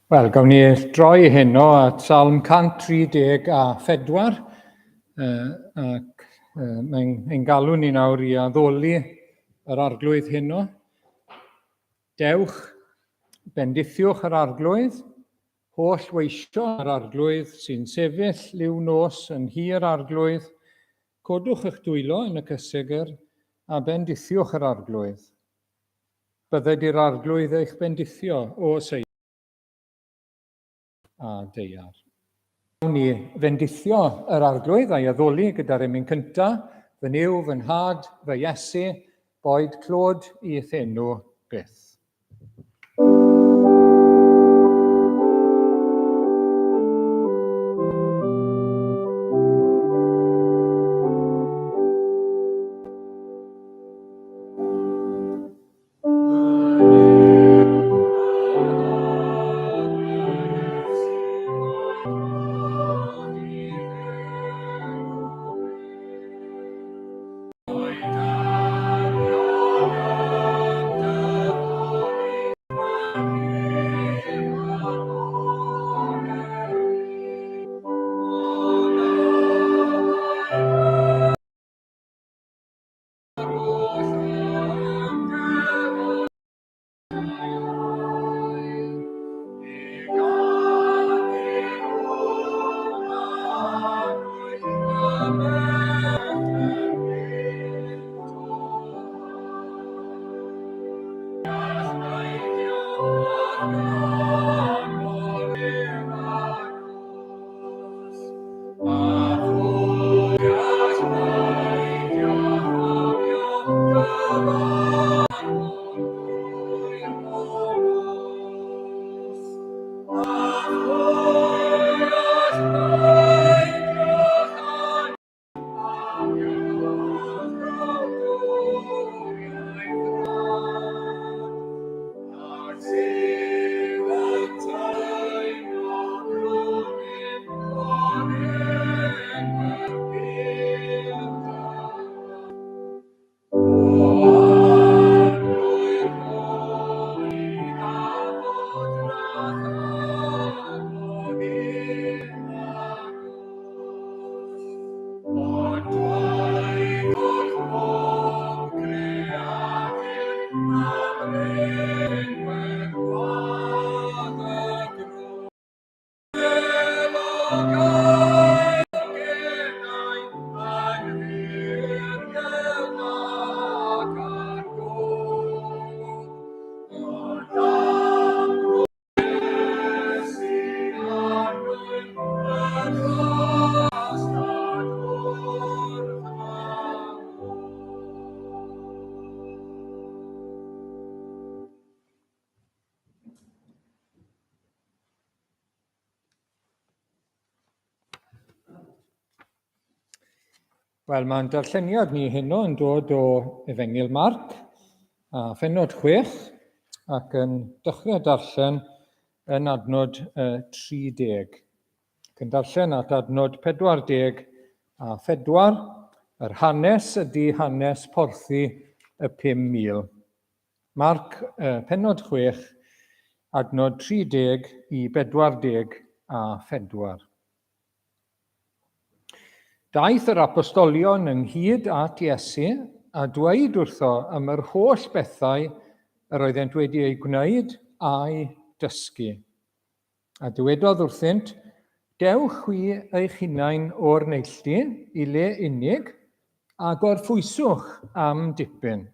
Wel, gawn ni droi heno at Salm 134, uh, ac uh, mae'n ein galw ni nawr i addoli yr arglwydd heno. Dewch, bendithiwch yr arglwydd, holl weisio yr arglwydd sy'n sefyll liw nos yn hir arglwydd, codwch eich dwylo yn y cysegr a bendithiwch yr arglwydd. Bydded i'r Arglwydd eich bendithio, o Seion a daear. Gawn ni fendithio yr Arglwydd a'i addoli gyda'r emyn cynta, Fy Nuw, fy Nhad, fy Iesu, boed clod i'th enw byth. Wel, mae'n darlleniad ni heno yn dod o Efengyl Marc a phenod 6 ac yn dechrau darllen yn adnod 30. Ac yn darllen at adnod 44, yr hanes ydy hanes porthi y 5,000. Marc, pennod 6, adnod 30 i 44. Daeth yr apostolion ynghyd at Iesu a dweud wrtho am yr holl bethau yr oeddent wedi eu gwneud a'u dysgu. A dywedodd wrthynt, Dewch chwi eich hunain o'r neilltu i le unig, a gorffwyswch am dipyn.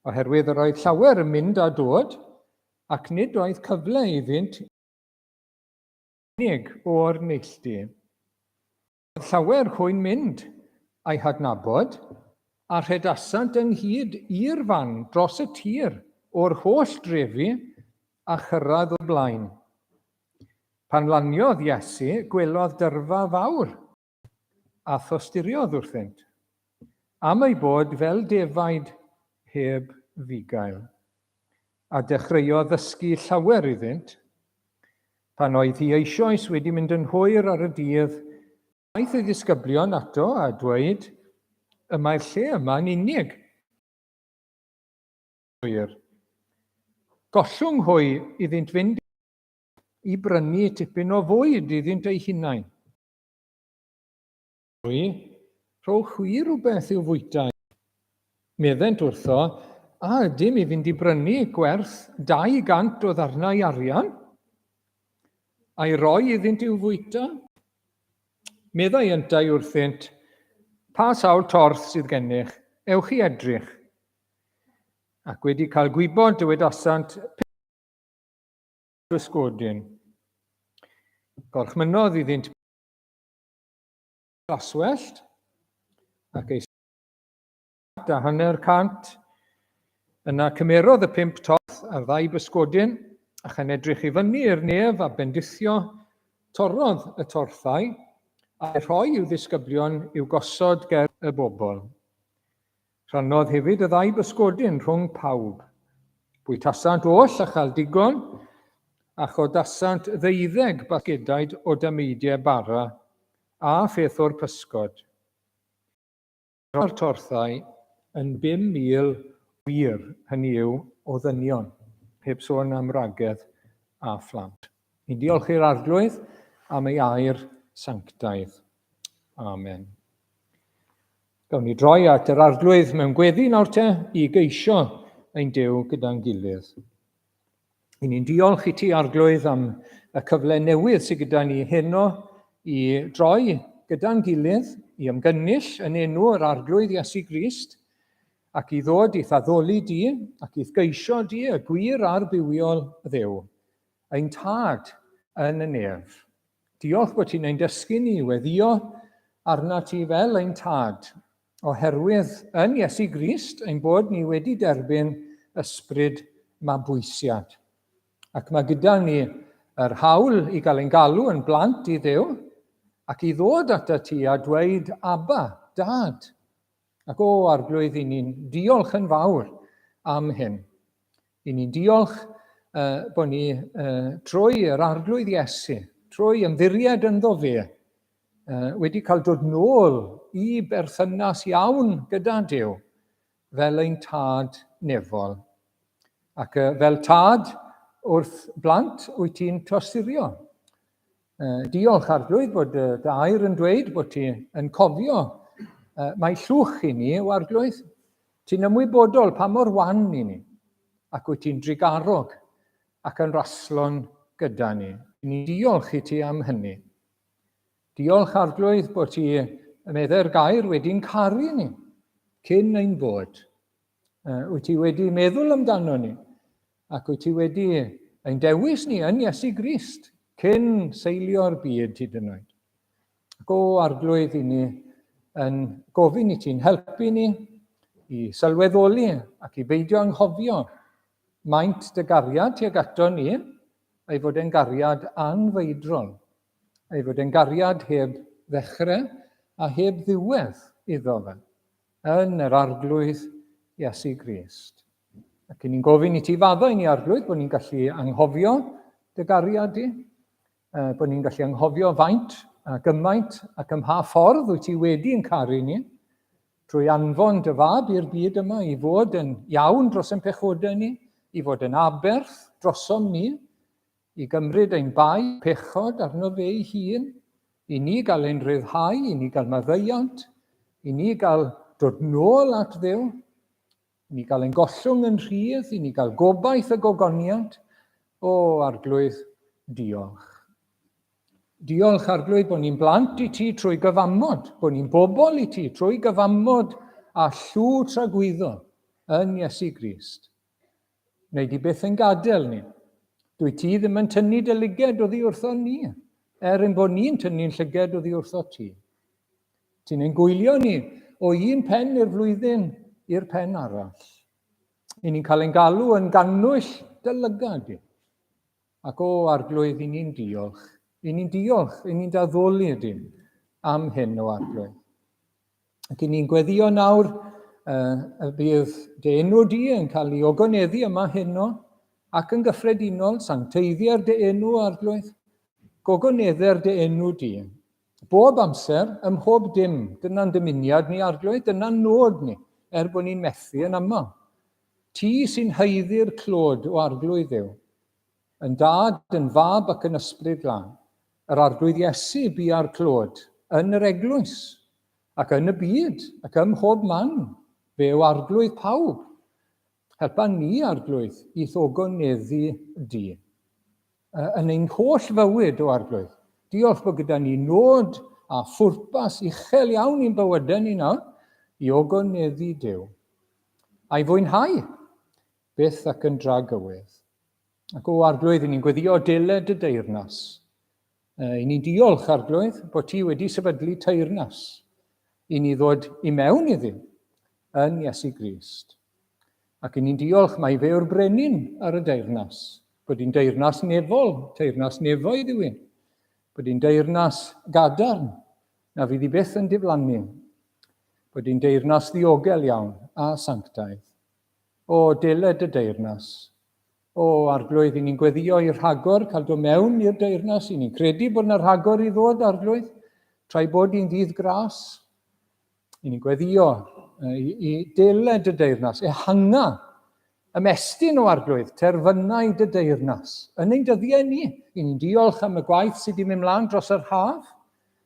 Oherwydd yr oedd llawer yn mynd a dod, ac nid oedd cyfle iddynt unig o'r neilltu. Roedd llawer hwy'n mynd a'i hadnabod, a rhedasant ynghyd i'r fan dros y tir o'r holl drefi a chyrraedd o'r blaen. Pan laniodd Iesu, gwelodd dyrfa fawr, a thosturiodd wrthynt, am eu bod fel defaid heb fugail. A dechreuodd ddysgu llawer iddynt. Pan oedd hi eisoes wedi mynd yn hwyr ar y dydd, aeth ei ddisgyblion ato a dweud, Y mae'r lle yma'n unig. Hwyr. Gollwng hwy iddynt fynd. i brynu tipyn o fwyd iddynt eu hunain. Hwy, rhowch chwi rywbeth i'w fwyta. Meddent wrtho, a ydym i fynd i brynu gwerth 200 o ddarnau arian, a'i roi iddynt i'w fwyta? Meddai yntau wrthynt, Pa sawl torth sydd gennych? Ewch i edrych. Ac wedi cael gwybod, dywedasant, bysgodyn. Gorchmynnodd iddynt glaswellt ac ei a 50. Yna cymerodd y pump torth a'r ddau bysgodyn, a chan edrych i fyny i'r nef a bendithio, torrodd y torthau, a'u rhoi i'w ddisgyblion i'w gosod ger y bobl. Rhannodd hefyd y ddau bysgodyn rhwng pawb. Bwytasant oll a chael digon, a chodasant ddeuddeg basgedaid o dameidiau bara, a pheth o'r pysgod. Roedd torthau yn 5,000 o wir, hynny yw, o ddynion, heb sôn am wragedd a phlant. Ni'n diolch i'r Arglwydd am ei air sanctaidd. Amen. Gawn ni droi at yr Arglwydd mewn gweddi nawr te i geisio ein Duw gyda'n gilydd. I ni'n diolch i ti, Arglwydd, am y cyfle newydd sydd gyda ni heno i droi gyda'n gilydd, i ymgynnull yn enw yr Arglwydd Iesu Grist, ac i ddod i'th addoli di ac i'th geisio di y gwir a'r bywiol Dduw, ein Tad yn y nef. Diolch bod ti'n ein dysgu ni i weddïo arnat ti fel ein Tad, oherwydd yn Iesu Grist ein bod ni wedi derbyn ysbryd mabwysiad. Ac mae gyda ni yr hawl i gael ein galw yn blant i Dduw ac i ddod atat ti a dweud Abba, Dad. Ac o, Arglwydd, i ni'n diolch yn fawr am hyn. I ni'n diolch uh, bod ni uh, trwy yr Arglwydd Iesu, trwy ymddiried ynddo fe, uh, wedi cael dod nôl i berthynas iawn gyda Duw fel ein tad nefol. Ac uh, fel tad wrth blant, wyt ti'n tosturio. Uh, diolch Arglwydd bod uh, dy air yn dweud bod ti yn cofio uh, mae llwch i ni, o Arglwydd. Ti'n ymwybodol pa mor wan i ni, ac wyt ti'n drugarog ac yn raslon gyda ni. Ni diolch i ti am hynny. Diolch Arglwydd bod ti, meddai'r gair, wedi'n caru ni cyn ein bod. Wyt ti wedi meddwl amdano ni, ac wyt ti wedi ein dewis ni yn Iesu Grist cyn seilio'r byd hyd yn oed. Ac o Arglwydd i ni yn gofyn i ti'n helpu ni i sylweddoli ac i beidio anghofio maint dy gariad tuag ato ni, ei fod e'n gariad anfeidrol, ei fod e'n gariad heb ddechrau a heb ddiwedd iddo fe, yn yr Arglwydd Iesu Grist. Ac i ni'n gofyn i ti faddau ni, Arglwydd, bod ni'n gallu anghofio dy gariad di, bod ni'n gallu anghofio faint a gymaint ac ym mha ffordd wyt ti wedi yn caru ni, trwy anfon dy fab i'r byd yma i fod yn iawn dros ein pechodau ni, i fod yn aberth drosom ni, i gymryd ein bai pechod arno fe ei hun, i ni gael ein rhyddhau, i ni gael maddeuant, i ni gael dod nôl at Dduw, I ni gael ein gollwng yn rhydd, i ni gael gobaith y gogoniant. O, Arglwydd, diolch. Diolch, Arglwydd, bod ni'n blant i ti trwy gyfamod, bod ni'n bobl i ti trwy gyfamod a llw tragwyddol yn Iesu Grist. Neu di byth yn gadael ni. Dwi ti ddim yn tynnu dy lyged oddi wrtho ni, er ein bod ni'n tynnu'n llyged oddi wrtho ti. Ti'n ein gwylio ni o un pen i'r flwyddyn i'r pen arall. I ni'n cael ein galw yn gannwyll dy lygad di. Ac o Arglwydd, i ni'n diolch. I ni'n diolch, i ni'n daddoli di am hyn o Arglwydd. Ac i ni'n gweddio nawr uh, y bydd dy enw di yn cael ei ogoneddu yma heno ac yn gyffredinol, sancteiddier dy enw, Arglwydd, gogonedder dy enw di. Bob amser, ym mhob dim, dyna'n dymuniad ni, Arglwydd, dyna'n nod ni, er bod ni'n methu yn aml. Ti sy'n haeddu'r clod o Arglwydd Dduw. Yn Dad, yn Fab ac yn Ysbryd Glân. Yr Arglwydd Iesu bia'r clod yn yr eglwys, ac yn y byd, ac ym mhob man. Fe yw Arglwydd pawb. Helpa ni, Arglwydd, i'th ogoneddu di. Yn ein holl fywyd, o Arglwydd. Diolch bod gyda ni nod a phwrpas uchel iawn i'n bywydau ni nawr, i ogoneddu Duw. A'i fwynhau, byth ac yn dragywydd. Ac o Arglwydd, i ni'n gweddio deled dy deyrnas. I ni'n diolch, Arglwydd, bod ti wedi sefydlu teyrnas i ni ddod i mewn iddi yn Iesu Grist. Ac i ni'n diolch mai fe yw'r brenin ar y deyrnas, bod hi'n deyrnas nefol, teyrnas nefoedd yw hi, bod hi'n deyrnas gadarn, na fydd hi byth yn diflannu, bod hi'n deyrnas ddiogel iawn a sanctaidd. O, deled y deyrnas. O, Arglwydd, i ni'n gweddio i rhagor cael dod mewn i'r deyrnas, i ni'n credu bod yna rhagor i ddod, Arglwydd, tra'i bod hi'n ddydd gras. I ni'n gweddio i, i deled y deyrnas, ehanga, ymestyn o Arglwydd, terfynau dy deyrnas. Yn ein dyddiau ni, i ni'n diolch am y gwaith sydd wedi mynd mlaen dros yr haf,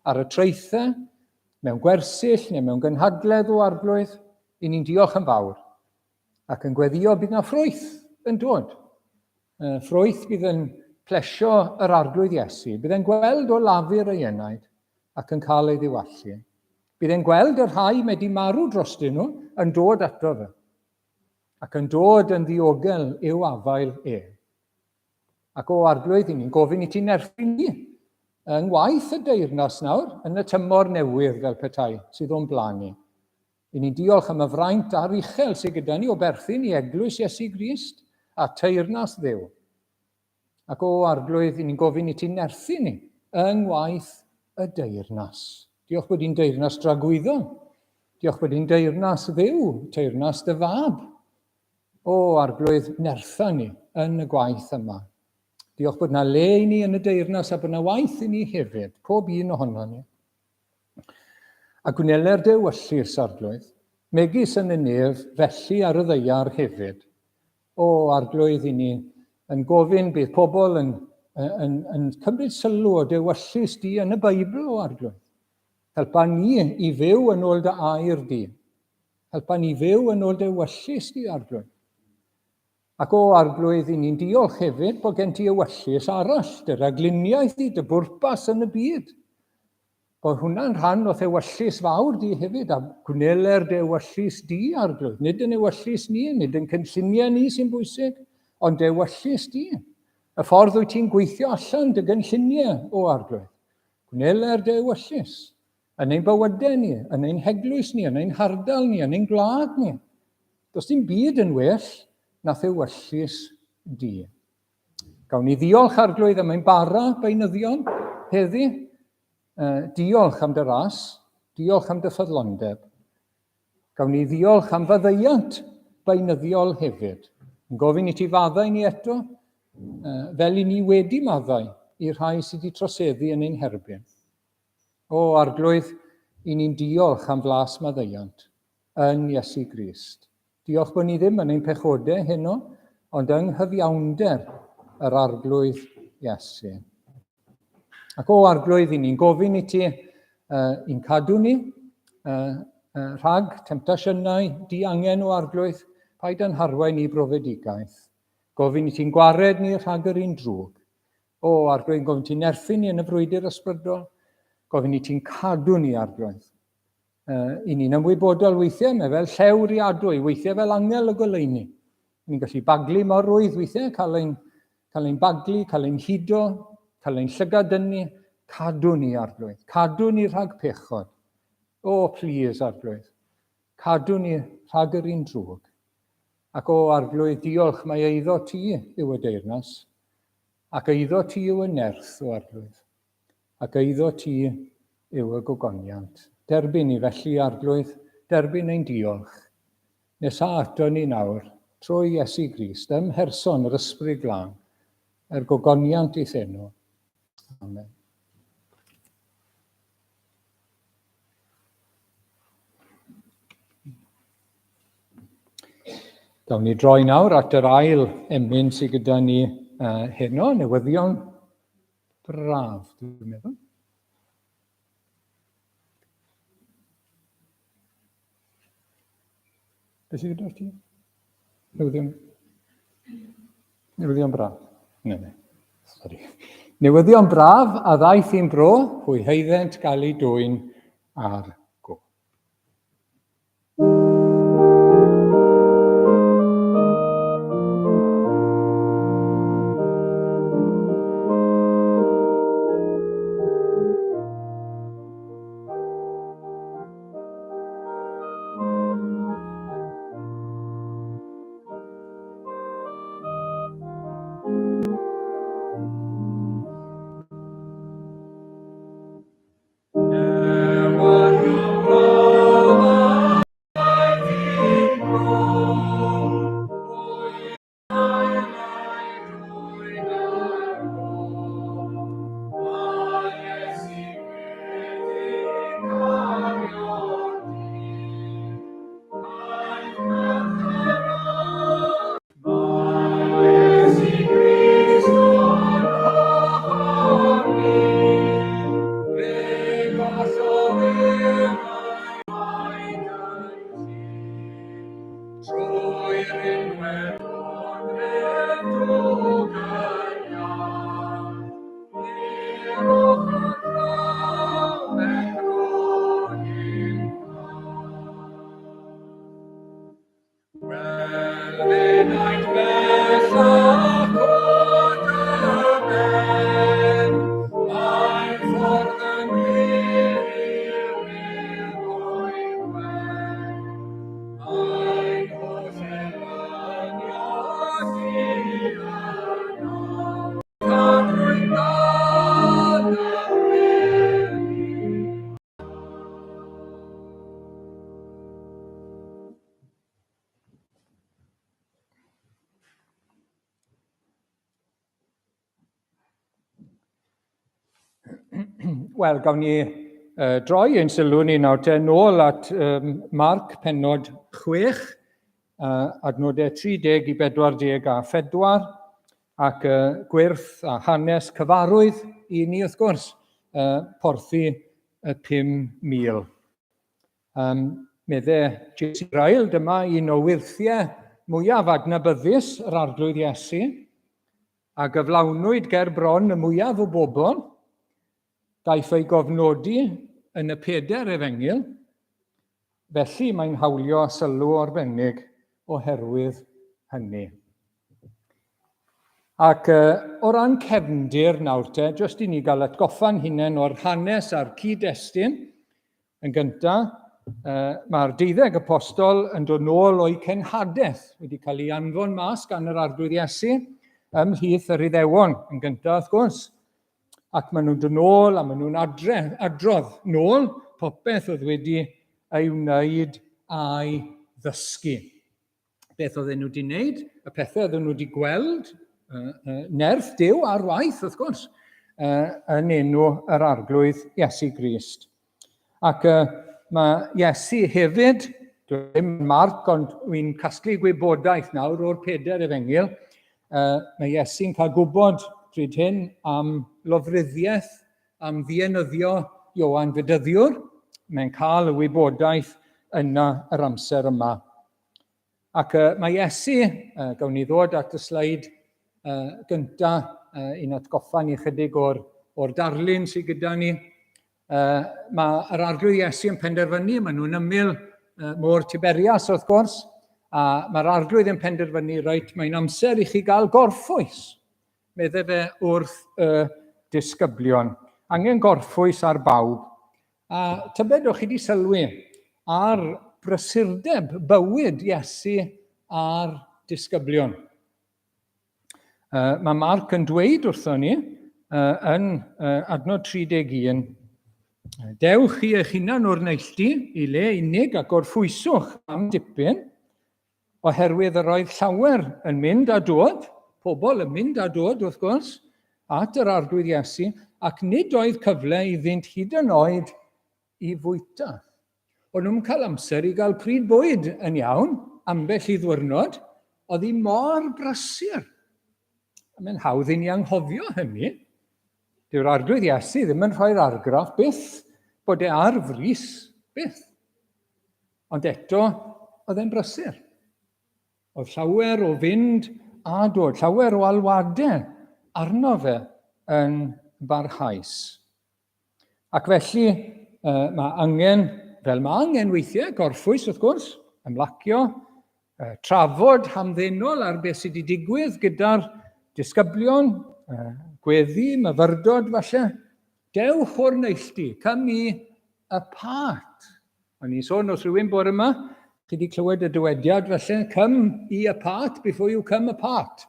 ar y traethau, mewn gwersyll neu mewn gynhadledd o Arglwydd, i ni'n diolch yn fawr ac yn gweddio bydd na ffrwyth yn dod. Ffrwyth bydd yn plesio yr Arglwydd Iesu, bydd e'n gweld o lafur ei enaid ac yn cael ei ddiwallu. Bydd e'n gweld y rhai mae di marw drostyn nhw yn dod ato fe ac yn dod yn ddiogel i'w afael e. Ac o Arglwydd, i ni'n gofyn i ti nerthu ni yng ngwaith y deyrnas nawr, yn y tymor newydd fel petai sydd o'n blaen ni. I ni'n diolch am y fraint aruchel sydd gyda ni o berthyn i Eglwys Iesu Grist a teyrnas Dduw. Ac o Arglwydd, i ni'n gofyn i ti nerthu ni yng ngwaith y deyrnas. Diolch bod hi'n deyrnas dragwyddol. Diolch bod hi'n deyrnas Dduw, teyrnas dy fab. O Arglwydd, nertha ni yn y gwaith yma. Diolch bod na le i ni yn y deyrnas a bod na waith i ni hefyd, pob un ohono ni. A gwneler dy ewyllys, Arglwydd, megis yn y nef, felly ar y ddaear hefyd. O, Arglwydd, i ni yn gofyn bydd pobl yn, yn, yn cymryd sylw o dy ewyllys di yn y Beibl, o Arglwydd. Helpa ni i fyw yn ôl dy air di. Helpa ni fyw yn ôl dy ewyllys di, Arglwydd. Ac o Arglwydd, i ni'n diolch hefyd bod gen ti ewyllys arall, dy ragluniaeth di, dy bwrpas yn y byd. Bod hwnna'n rhan o'th ewyllys fawr di hefyd, a gwneler dy ewyllys di, Arglwydd. Nid yn ewyllys ni, nid yn cynlluniau ni sy'n bwysig, ond dy ewyllys di. Y ffordd wyt ti'n gweithio allan dy gynlluniau, o Arglwydd. Gwneler dy ewyllys yn ein bywydau ni, yn ein heglwys ni, yn ein hardal ni, yn ein gwlad ni. Does dim byd yn well na thewyllys di. Gawn ni ddiolch Arglwydd am ein bara beunyddion heddi. Diolch am dy ras, diolch am dy ffyddlondeb. Gawn ni ddiolch am faddeuant beunyddiol hefyd. Yn gofyn i ti faddau ni eto, fel i ni wedi maddau i'r rhai sydd wedi troseddu yn ein herbyn. O, Arglwydd, i ni'n diolch am flas maddeuant yn Iesu Grist. Diolch bod ni ddim yn ein pechodau heno, ond yng nghyfiawnder yr Arglwydd Iesu. Ac o Arglwydd, i ni'n gofyn i ti i'n cadw ni rhag temtasiynau diangen o Arglwydd, paid â'n harwain i brofedigaeth. Gofyn i ti'n gwared ni rhag yr un drwg. O, Arglwydd, gofyn ti'n nerthu ni yn y frwydr ysbrydol. Gofyn i ti'n cadw ni, Arglwydd. I ni'n ymwybodol weithiau, mae fel llew riadwy, weithiau fel angel y goleuni. Ni'n gallu baglu mor rwydd weithiau, cael ein, cael ein baglu, cael ein hudo, cael ein llygad dynnu. Cadw ni, Arglwydd. Cadw ni rhag pechod. O, plîs, Arglwydd. Cadw ni rhag yr un drwg. Ac o, Arglwydd, diolch mai eiddo ti yw y deyrnas, ac eiddo ti yw y nerth, o Arglwydd, ac eiddo ti yw y gogoniant. Derbyn ni felly, Arglwydd, derbyn ein diolch. Nesa ato ni nawr, trwy Iesu Grist, ym mherson yr Ysbryd Glân, er gogoniant i'th enw. Amen. Gawn ni droi nawr at yr ail emyn sydd gyda ni heno, newyddion braf, dwi'n meddwl. Beth sydd gyda ti? Newyddion... Newyddion braf. Ne, ne. Sorry. Newyddion braf a ddaeth i'n bro, hwy heiddent gael eu dwyn ar go. Wel, gawn ni uh, droi ein sylw ni nawr te nôl at um, Marc penod 6, uh, adnodau 30 i 44, ac uh, gwyrth a hanes cyfarwydd i ni wrth gwrs, uh, porthi y 5,000. Um, medde J.C. Ryle, dyma un o wyrthiau mwyaf adnabyddus yr Arglwydd Iesu, a gyflawnwyd ger bron y mwyaf o bobl, daeth ei gofnodi yn y peder efengyl, felly mae'n hawlio sylw arbennig oherwydd hynny. Ac uh, o ran cefndir nawr te, jyst i ni gael atgoffa'n hunain o'r hanes a'r cyd-destun, Yn gyntaf, mae'r deuddeg apostol yn dod nôl o'u cenhadaeth, wedi cael ei anfon mas gan yr Arglwydd Iesu ymhlith yr Iddewon yn gyntaf, wrth gwrs. Ac maen nhw'n dod nôl a maen nhw'n adre, adrodd nôl popeth oedd wedi ei wneud a'i ddysgu. Beth oedden nhw wedi wneud, y pethau oedden nhw wedi gweld, nerth Duw ar waith, wrth gwrs, yn enw yr Arglwydd Iesu Grist. Ac mae Iesu hefyd, dwi ddim yn Marc, ond wy'n casglu gwybodaeth nawr o'r peder efengyl, mae Iesu'n cael gwybod pryd hyn am lofruddiaeth, am ddienyddio Ioan Fedyddiwr. Mae'n cael y wybodaeth yna yr amser yma. Ac uh, mae Iesu, uh, gawn ni ddod at y sleid uh, gynta, uh, i'n atgoffa ni chydig o'r, or darlun sydd gyda ni. Uh, mae yr Arglwydd Iesu yn penderfynu, maen nhw'n ymyl uh, môr Tiberias wrth gwrs, a mae'r Arglwydd yn penderfynu, reit, mae'n amser i chi gael gorffwys, medde fe wrth y disgyblion. Angen gorffwys ar bawb. A tybed o'ch chi wedi sylwi ar brysurdeb bywyd Iesu a'r disgyblion. Uh, mae Mark yn dweud wrthon ni uh, yn uh, adnod 31, Dewch chi eich hunan o'r neilltu i le unig a gorffwyswch am dipyn, oherwydd yr oedd llawer yn mynd a dod, pobl yn mynd a dod wrth gwrs, at yr Arglwydd Iesu, ac nid oedd cyfle iddynt hyd yn oed i fwyta. O'n nhw'n cael amser i gael pryd bwyd yn iawn, ambell i ddwyrnod, oedd hi mor brysur. A mae'n hawdd i ni anghofio hynny. Dyw'r Arglwydd Iesu ddim yn rhoi'r argraff byth bod e ar frys, byth. Ond eto, oedd e'n brysur. Oedd llawer o fynd a dod, llawer o alwadau arno fe yn barhaus. Ac felly, uh, mae angen, fel mae angen weithiau, gorffwys wrth gwrs, ymlacio, uh, trafod hamddenol ar beth sydd wedi digwydd gyda'r disgyblion, uh, gweddi, myfyrdod falle. Dewch o'r neilltu, come i apart. O'n i'n sôn wrth rhywun bore yma, chi wedi clywed y dywediad falle, come i apart before you come apart.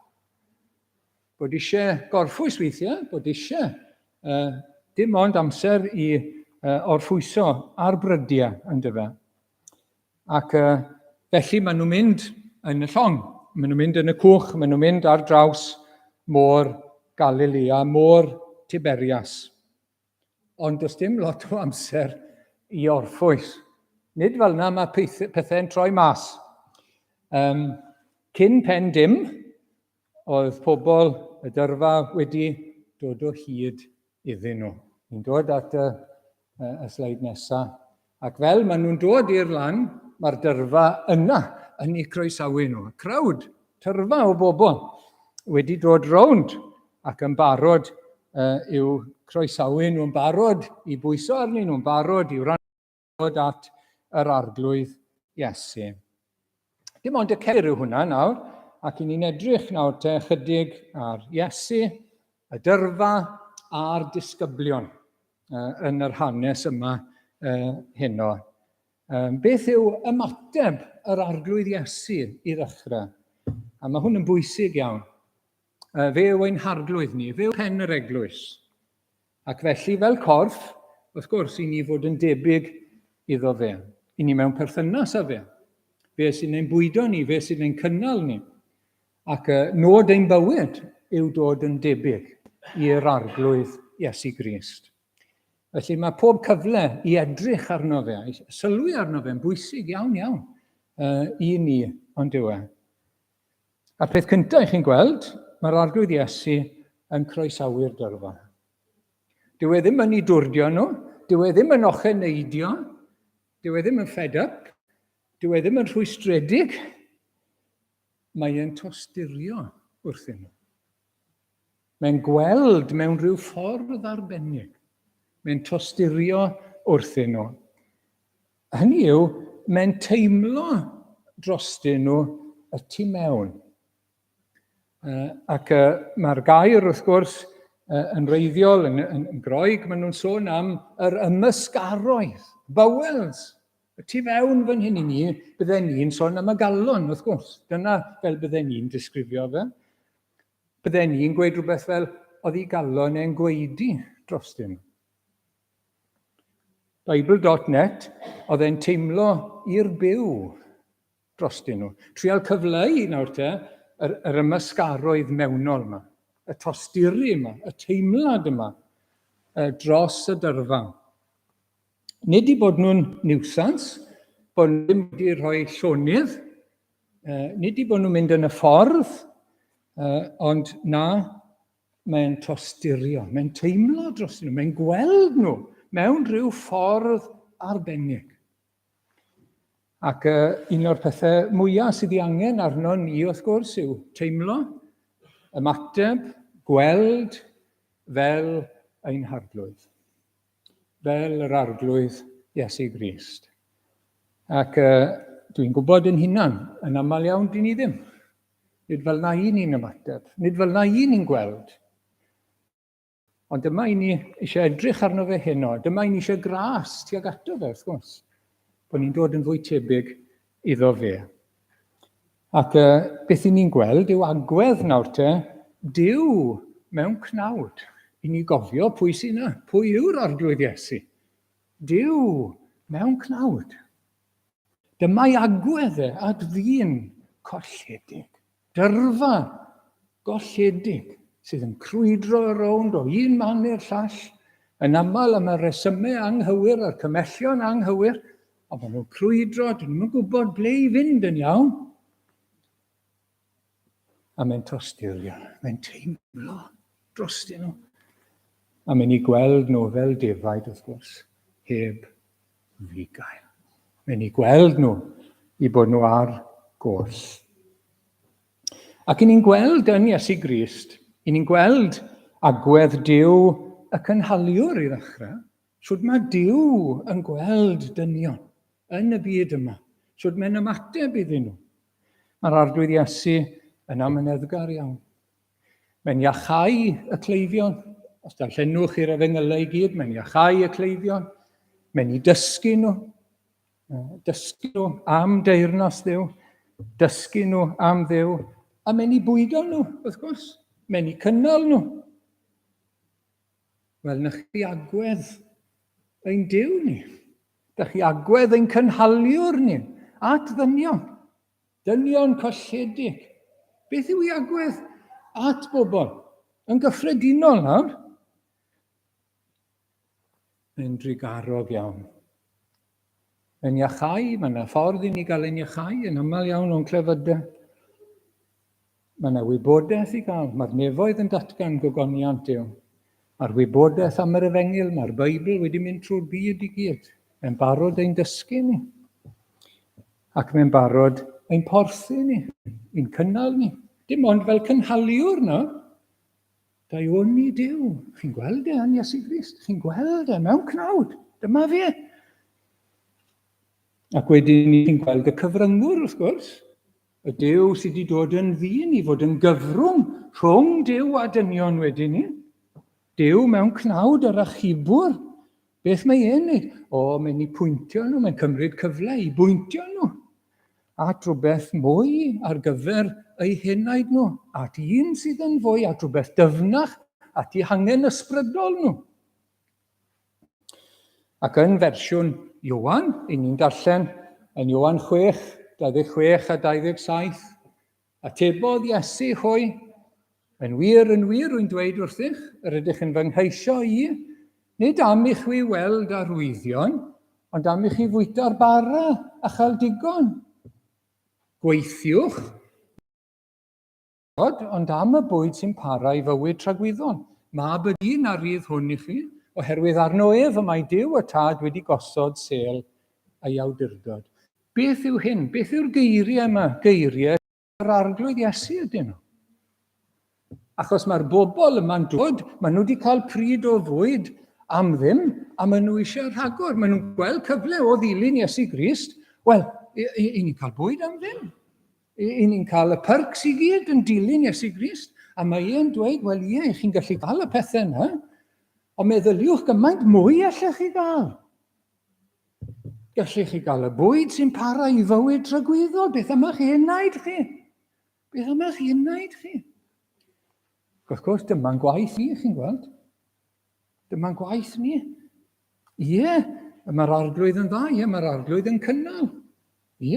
Bod eisiau gorffwys weithiau, bod eisiau uh, dim ond amser i uh, orffwyso ar brydiau, ynddo fe. Ac uh, felly maen nhw'n mynd yn y llong, maen nhw'n mynd yn y cwch, maen nhw'n mynd ar draws môr Galilea, môr Tiberias. Ond does dim lot o amser i orffwys. Nid fel yna mae pethau'n troi mas. Um, cyn pen dim, oedd pobl y dyrfa wedi dod o hyd iddyn nhw. Ni'n dod at y, y, y sleid nesaf. Ac fel maen nhw'n dod i'r lan, mae'r dyrfa yna yn eu croesawu nhw. Crowd, tyrfa o bobl wedi dod rownd ac yn barod uh, i'w croesawu nhw'n barod i bwyso arnyn nhw'n barod i wrando at yr Arglwydd Iesu. Dim ond y ceir yw hwnna nawr, ac i ni'n edrych nawr te chydig ar Iesu, y dyrfa a'r disgyblion yn yr hanes yma heno. Beth yw ymateb yr Arglwydd Iesu i ddechrau? A mae hwn yn bwysig iawn. Fe yw ein harglwydd ni, fe yw pen yr eglwys. Ac felly, fel corff, wrth gwrs, i ni fod yn debyg iddo fe. I ni mewn perthynas â fe. Fe sy'n ein bwydo ni, fe sy'n ein cynnal ni. Ac nod ein bywyd yw dod yn debyg i'r Arglwydd Iesu Grist. Felly mae pob cyfle i edrych arno fe, i sylwi arno fe'n bwysig iawn iawn uh, i ni, ond yw e. A'r peth cyntaf i chi'n gweld, mae'r Arglwydd Iesu yn croesawu'r dyrfa. Dyw e ddim yn ei dwrdio nhw, dyw e ddim yn ocheneidio, dyw e ddim yn fed up, dyw e ddim yn rhwystredig, Mae e'n tosturio wrthyn nhw. Mae'n gweld mewn rhyw ffordd arbennig. Mae'n tosturio wrthyn nhw. Hynny yw, mae'n teimlo drostyn nhw y tu mewn. Ac mae'r gair, wrth gwrs, yn reiddiol, yn, yn, yn Groeg, maen nhw'n sôn am yr ymysgaroedd, bowels, Y tu fewn fan hyn i ni, bydden ni'n sôn am y galon, wrth gwrs. Dyna fel bydden ni'n disgrifio fe. Bydden ni'n gweud rhywbeth fel, oedd ei galon e'n gwaedu drostyn. Bible.net, oedd e'n teimlo i'r byw drostyn nhw. Trial cyfleu nawr te, yr, yr ymysgaroedd mewnol yma, y tosturi yma, y teimlad yma dros y dyrfa. Nid i bod nhw'n niwsans, bod nhw ddim wedi rhoi llonydd, nid i bod nhw'n mynd yn y ffordd, ond na, mae'n tosturio, mae'n teimlo dros nhw, mae'n gweld nhw mewn rhyw ffordd arbennig. Ac un o'r pethau mwyaf sydd ei angen arno ni, wrth gwrs, yw teimlo, ymateb, gweld fel ein harglwydd. Fel yr Arglwydd Iesu Grist. Ac uh, dwi'n gwybod yn hunan, yn aml iawn, dyn ni ddim. Nid fel na i ni'n ymateb, nid fel na i ni'n gweld. Ond dyma i ni eisiau edrych arno fe heno, dyma i ni eisiau gras tuag ato fe, wrth gwrs. Bod ni'n dod yn fwy tebyg iddo fe. Ac uh, beth i ni'n gweld yw agwedd nawr te, Duw mewn cnawd. I ni gofio pwy sy'n yna, pwy yw'r Arglwydd Iesu. Duw mewn cnawd. Dyma'i agwedd e at ddyn colledig. Dyrfa golledig sydd yn crwydro rownd o un man i'r llall, yn aml am y resymau anghywir a'r cymhellion anghywir, ond maen nhw'n crwydro, dyn nhw'n gwybod ble i fynd yn iawn. A mae'n tosturio, mae'n teimlo drostyn nhw. A mae'n ei gweld nhw fel defaid, wrth gwrs, heb fugail. Mae'n ei gweld nhw i bod nhw ar goll. Ac i ni'n gweld yn Iesu Grist, i ni'n gweld agwedd Duw y cynhaliwr i ddechrau, sut mae Duw yn gweld dynion yn y byd yma, sut mae'n ymateb iddyn nhw. Mae'r Arglwydd Iesu yn amyneddgar iawn. Mae'n iachau y cleifion. Os darllenwch i'r efengylau i gyd, mae'n iachau y cleifion. Mae'n i dysgu nhw. Dysgu nhw am deyrnas Dduw, dysgu nhw am Dduw, a mae'n i bwydo nhw, wrth gwrs. Mae'n i cynnal nhw. Wel, na chi agwedd ein Duw ni. Da chi agwedd ein cynhaliwr ni at ddynion. Dynion colledig. Beth yw ei agwedd at bobl? Yn gyffredinol nawr. Mae'n drugarog iawn. Mae'n iachau, mae yna ffordd i ni gael ein iachau yn aml iawn o'n clefydau. Mae yna wybodaeth i gael, mae'r nefoedd yn datgan gogoniant Duw. Mae'r wybodaeth am yr efengyl, mae'r Beibl wedi mynd trwy'r byd i gyd. Mae'n barod ein dysgu ni. Ac mae'n barod ein porthu ni, ein cynnal ni. Dim ond fel cynhaliwr nawr. Daioni Duw. Chi'n gweld e yn Iesu Grist. Chi'n gweld e mewn cnawd. Dyma fe. Ac wedyn chi'n gweld y cyfryngwr, wrth gwrs. Y Duw sydd wedi dod yn ddyn i fod yn gyfrwng rhwng Duw a dynion wedyn ni. Duw mewn cnawd yr achubwr. Beth mae e'n neud? O, mae'n ei pwyntio nhw, mae'n cymryd cyfle i bwyntio nhw at rhywbeth mwy ar gyfer eu henaid nhw, at un sydd yn fwy, at rhywbeth dyfnach, at eu hangen ysbrydol nhw. Ac yn fersiwn Ioan, i ni'n darllen yn Ioan 6, 26 a 27, Atebodd Iesu hwy, Yn wir, yn wir, rwy'n dweud wrthych, yr ydych yn fy ngheisio i, nid am i chwi weld arwyddion, ond am i chi fwyta'r bara a chael digon. Gweithiwch, ond am y bwyd sy'n para i fywyd tragwyddol. Mab y dyn a rydd hwn i chi, oherwydd arno ef y mae Duw y Tad wedi gosod sêl ei awdurdod. Beth yw hyn? Beth yw'r geiriau yma? Geiriau yr Arglwydd Iesu ydyn nhw. Achos mae'r bobl yma'n dod, maen nhw wedi cael pryd o fwyd am ddim, a maen nhw eisiau rhagor. Maen nhw'n gweld cyfle o ddilyn Iesu Grist. Wel, i, i, i ni'n cael bwyd am ddim. I, i ni'n cael y perks i gyd yn dilyn Iesu Grist. A mae e'n dweud, wel ie, chi'n gallu cael y pethau yna, ond meddyliwch gymaint mwy allech chi gael. Gallech chi gael y bwyd sy'n para i fywyd tragwyddol. Beth am eich enaid chi? Beth am eich enaid chi? Wrth gwrs, dyma'n gwaith ni, chi'n gweld. Dyma'n gwaith ni. Ie, mae'r arglwydd yn dda, ie, mae'r arglwydd yn cynnal. Ie,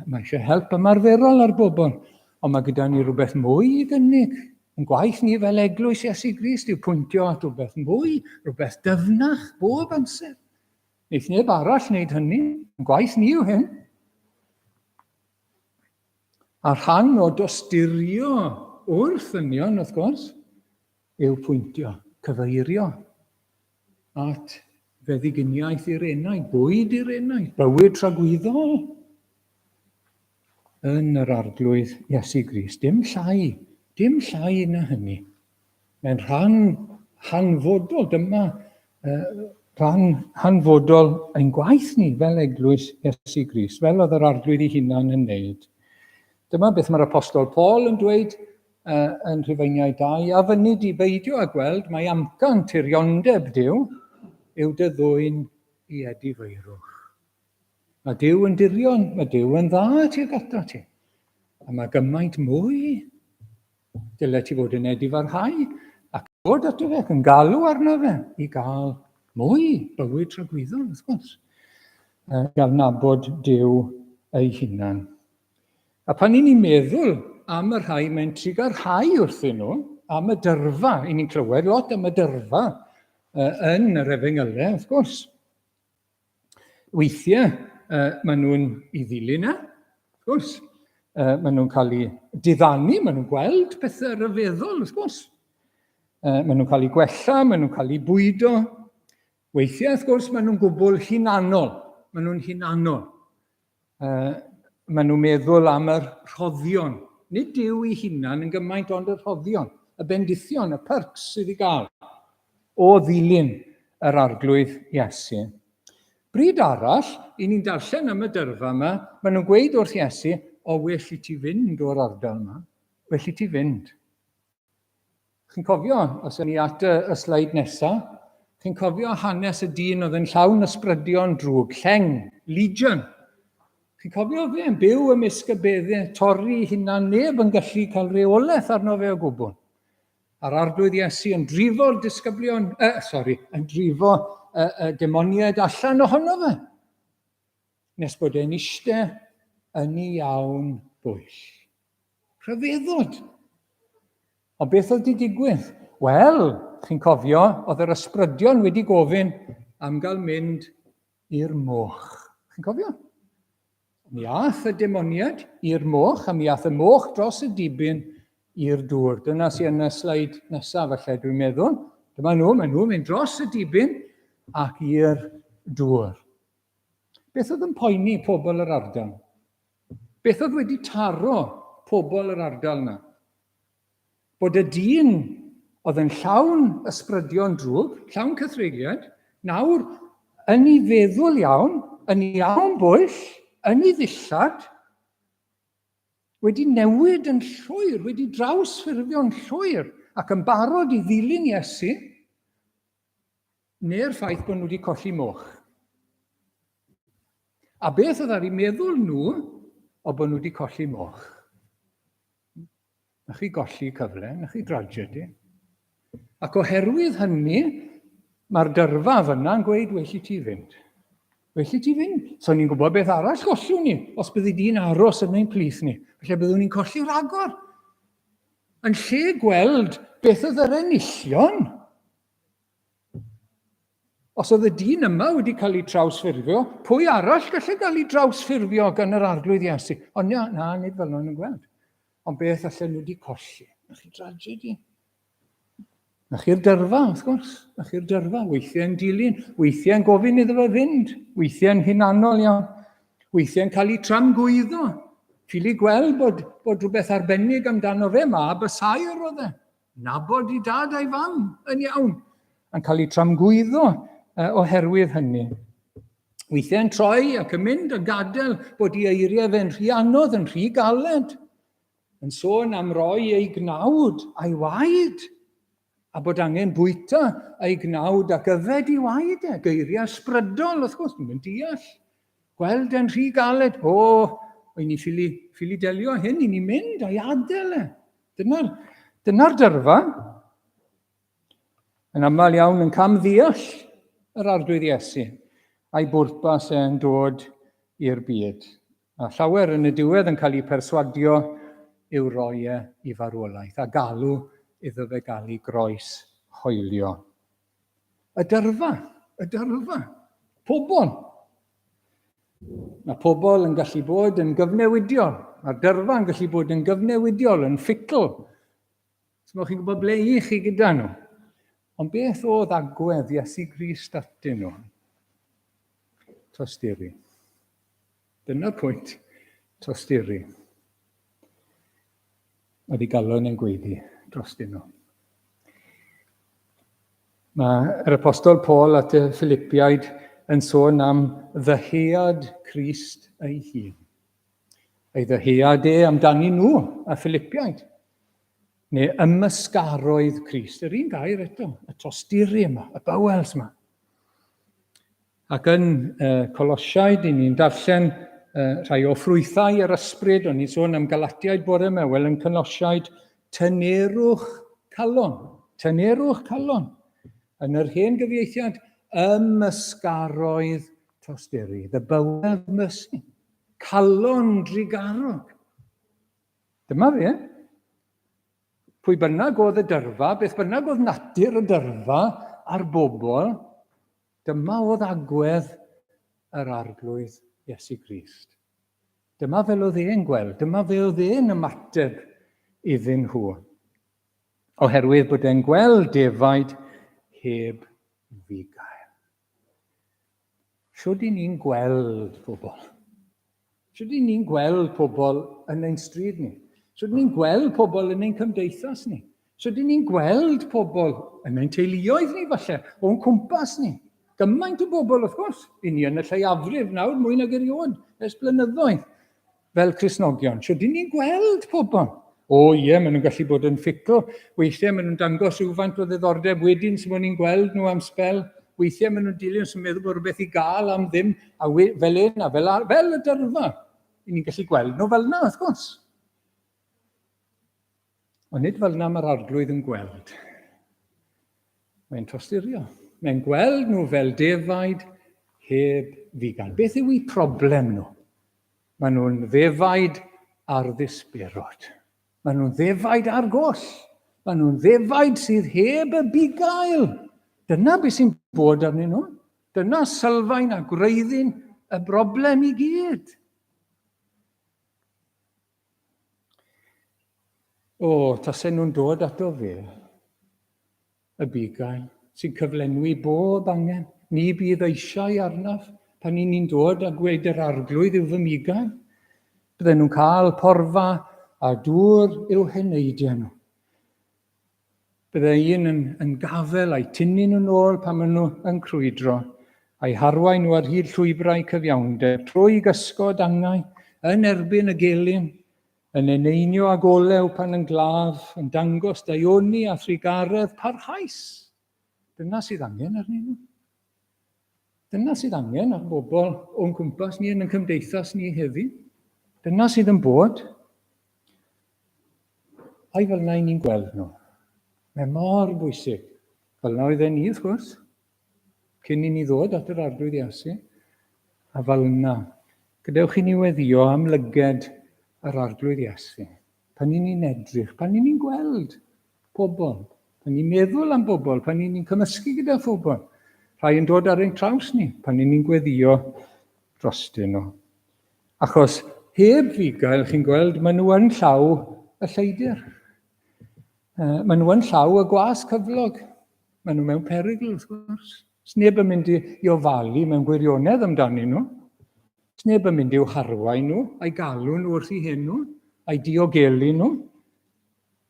mae eisiau help ymarferol ar bobl, ond mae gyda ni rhywbeth mwy i gynnig. Yn gwaith ni fel eglwys Iesu Grist yw pwyntio at rhywbeth mwy, rhywbeth dyfnach bob amser. Neith neb arall wneud hynny. Yn gwaith ni yw hyn. A rhan o dosturio wrth ddynion, wrth gwrs, yw pwyntio, cyfeirio at feddyginiaeth i'r enaid, bwyd i'r enaid, bywyd tragwyddol yn yr Arglwydd Iesu Grist. Dim llai, dim llai na hynny. Mae'n rhan hanfodol, dyma uh, rhan hanfodol ein gwaith ni fel eglwys Iesu Grist, fel oedd yr Arglwydd ei hunan yn wneud. Dyma beth mae'r Apostol Paul yn dweud uh, yn Rhufeiniau 2, a fyny di beidio â gweld mae amcan tiriondeb Duw yw dy ddwyn i edifeirwch. Mae Duw yn dirion, mae Duw yn dda tuag ato ti. A mae gymaint mwy Dyle ti fod yn edifarhau ac dod ato fe ac yn galw arno fe i gael mwy bywyd tragwyddol, wrth gwrs. Gael nabod Duw ei hunan. A pan ni'n meddwl am y rhai mae'n trugarhau wrthyn nhw, am y dyrfa, i ni'n clywed lot am y dyrfa yn yr efengylau, wrth gwrs. Weithiau, maen nhw'n i ddilyn e, wrth gwrs. Maen nhw'n cael eu diddanu, maen nhw'n gweld pethau rhyfeddol, wrth gwrs. Maen nhw'n cael eu gwella, maen nhw'n cael eu bwydo. Weithiau, wrth gwrs, maen nhw'n gwbl hunanol. Maen nhw'n hunanol. Maen nhw'n meddwl am yr rhoddion. Nid Duw ei hunan yn gymaint ond y rhoddion, y bendithion, y perks sydd i gael o ddilyn yr Arglwydd Iesu. Bryd arall, i ni'n darllen am y dyrfa yma, maen nhw'n gweud wrth Iesu, o well i ti fynd o'r ardal yma, well i ti fynd. Chi'n cofio, os ydyn ni at y, y sleid nesaf, chi'n cofio hanes y dyn oedd yn llawn ysbrydion drwg, lleng, legion. Chi'n cofio fe yn byw ymysg y beddau, torri hunan, neb yn gallu cael reolaeth arno fe o gwbl. A'r Arglwydd Iesu yn drifo'r disgyblion, sori, yn drifo y demoniaid allan ohono fe, nes bod e'n eistedd yn ei iawn bwyll. Rhyfeddod! Ond beth oedd wedi digwydd? Wel, chi'n cofio, oedd yr ysbrydion wedi gofyn am gael mynd i'r moch. Chi'n cofio? Mi ath y demoniad i'r moch, a mi ath y moch dros y dibyn i'r dŵr. Dyna sy'n yn y sleid nesaf, falle, dwi'n meddwl. Dyma nhw, maen nhw'n mynd dros y dibyn ac i'r dŵr. Beth oedd yn poeni pobl yr ardal? Beth oedd wedi taro pobl yr ardal yna? Bod y dyn oedd yn llawn ysbrydion drwg, llawn cythreiliad, nawr yn ei feddwl iawn, yn iawn bwyll, yn ei ddillad, wedi newid yn llwyr, wedi drawsffurfio'n llwyr, ac yn barod i ddilyn Iesu, neu'r ffaith bod nhw wedi colli moch. A beth oedd ar eu meddwl nhw o bod nhw wedi colli moch? Na chi golli cyfle, na chi dragedy. Ac oherwydd hynny, mae'r dyrfa fyna yn gweud, well i ti fynd. Well i ti fynd. So ni'n gwybod beth arall gollwn ni, os byddi di'n aros yn ein plith ni. Felly byddwn ni'n colli rhagor. Yn lle gweld beth oedd yr enillion, Os oedd y dyn yma wedi cael ei trawsffurfio, pwy arall gallai gael ei drawsffurfio gan yr Arglwydd Iesu? Ond na, na, nid fel nhw'n gweld. Ond beth allan nhw wedi colli? Na chi tragedy. Na chi'r dyrfa, wrth gwrs. Na chi'r dyrfa. Weithiau'n dilyn, weithiau'n gofyn iddo fe fynd, weithiau'n hunanol iawn, weithiau'n cael ei tramgwyddo. Ffili gweld bod, bod rhywbeth arbennig amdano fe, mab y saer oedd e. Nabod i dad a'i fam yn iawn, yn cael eu tramgwyddo oherwydd hynny. Weithiau'n troi ac yn mynd yn gadael bod i eiriau fe'n rhy anodd, yn rhy galed, yn sôn am roi ei gnawd a'i waed, a bod angen bwyta ei gnawd ac yfed i waed e. Geiriau ysbrydol, wrth gwrs, dwi'n deall. Gweld e'n rhy galed, o, oh, i ni ffili, ffili delio hyn, i ni mynd a'i adael e. Dyna'r dyna dyrfa. Yn aml iawn yn cam ddeall yr Arglwydd Iesu a'i bwrpas e'n dod i'r byd. A llawer yn y diwedd yn cael eu perswadio i'w roi e i farwolaeth a galw iddo fe gael ei groes hoelio. Y dyrfa, y dyrfa, pobl. Mae pobl yn gallu bod yn gyfnewidiol. Mae'r dyrfa yn gallu bod yn gyfnewidiol, yn fickle. So, chi'n gwybod ble i chi gyda nhw. Ond beth oedd agwedd Iesu Grist atyn nhw? Tosturi. Dyna'r pwynt. Tosturi. Oedd ei galon yn gweiddi drostyn nhw. Mae yr Apostol Paul at y Philipiaid yn sôn am ddyhead Crist ei hun. Ei ddyhead e amdani nhw, y Philipiaid. Neu ymysgaroedd Crist. Yr un gair eto, y tosturi yma, y bowels yma. Ac yn uh, Colosiaid, i ni'n darllen uh, rhai o ffrwythau yr ysbryd, o'n i'n sôn am Galatiaid bore yma, wel yn Colosiaid, tynerwch calon, tynerwch calon. Yn yr hen gyfieithiad, ymysgaroedd tosturi, the bowel of mercy, calon drugarog. Dyma fe. Pwy bynnag oedd y dyrfa, beth bynnag oedd natur y dyrfa a'r bobl, Dyma oedd agwedd yr Arglwydd Iesu Grist. Dyma fel oedd e'n gweld, dyma fel oedd e'n ymateb iddyn nhw. Oherwydd bod e'n gweld defaid heb fugail. Shwd i ni'n gweld pobl? Shwd i ni'n gweld pobl yn ein stryd ni? Shwd ni'n gweld pobl yn ein cymdeithas ni? Shwd i ni'n gweld pobl yn ein teuluoedd ni falle, o'n cwmpas ni? Gymaint o bobl wrth gwrs, i ni yn y lleiafrif nawr mwy nag erioed ers blynyddoedd. Fel Cristnogion, shwt 'y ni'n gweld pobl? O ie, maen nhw'n gallu bod yn fickle, weithiau maen nhw'n dangos rhywfaint o ddiddordeb, wedyn sy'n bod ni'n gweld nhw am sbel, weithiau maen nhw'n dilyn sy'n meddwl bod rhywbeth i gael am ddim, a we, fel un a fel, ar, fel y dyrfa. I ni'n gallu gweld nhw fel yna, wrth gwrs. Ond nid fel yna mae'r arglwydd yn gweld. Mae'n tosturio. Mae'n gweld nhw fel defaid heb fugail. Beth yw eu problem nhw? Maen nhw'n ddefaid ar ddisberod. Maen nhw'n ddefaid ar goll. Maen nhw'n ddefaid sydd heb y bugail. Dyna beth sy'n bod arnyn nhw. Dyna sylfaen a gwreiddyn y broblem i gyd. O, tasen nhw'n dod ato fe, y bugail, sy'n cyflenwi bob angen. Ni bydd eisiau arnaf pan i ni'n dod a gweud yr arglwydd yw fy mugail. Bydden nhw'n cael porfa a dŵr i'w heneidiau nhw. Bydde un yn, yn gafel a'i tynnu nhw'n ôl pan maen nhw yn crwydro, a'i harwain nhw ar hyd llwybrau cyfiawnder, trwy gysgod angau, yn erbyn y gelyn, Yn eneinio ag olew pan yn glaf, yn dangos daioni a thrugaredd parhaus. Dyna sydd angen arnyn nhw. Dyna sydd angen ar bobl o'n cwmpas ni yn ein cymdeithas ni heddi. Dyna sydd yn bod. Ai fel yna i ni'n gweld nhw. Mae mor bwysig. Fel yna oedden ni, wrth gwrs. Cyn i ni ddod at yr Arglwydd Iesu, a fel yna, gadewch i ni weddio am lyged yr Arglwydd Iesu. Pan ni'n ni'n edrych, pan ni'n ni'n gweld pobl, pan ni'n meddwl am bobl, pan ni'n ni'n cymysgu gyda phobl, rhai yn dod ar ein traws ni, pan ni'n ni'n gweddio drostyn nhw. Achos heb fugail, chi'n gweld, maen nhw yn llaw y lleidr. Maen nhw yn llaw y gwas cyflog. Maen nhw mewn perygl, wrth gwrs. Sneb yn mynd i, i ofalu mewn gwirionedd amdanyn nhw. Sneb yn mynd i'w harwain nhw, a'i galw nhw wrth i hyn nhw, a'i diogelu nhw.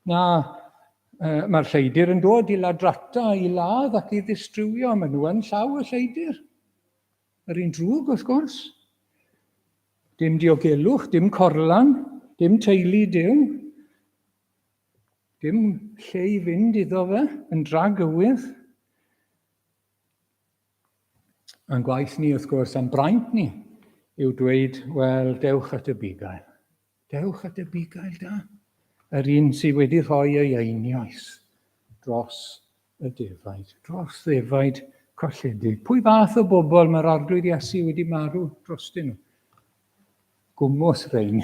Na, uh, mae'r lleidr yn dod i ladrata, i ladd ac i ddistrywio. Maen nhw yn llaw y lleidr. Yr un drwg, wrth gwrs. Dim diogelwch, dim corlan, dim teulu Duw. Dim lle i fynd iddo fe yn dragywydd. A'n gwaith ni, wrth gwrs, a'n braint ni, yw dweud, wel, dewch at y bugail. Dewch at y bugail da. Yr un sydd wedi rhoi ei einioes dros y defaid, dros ddefaid colledig. Pwy fath o bobl mae'r Arglwydd Iesu wedi marw drostyn nhw? Gwmws rhein.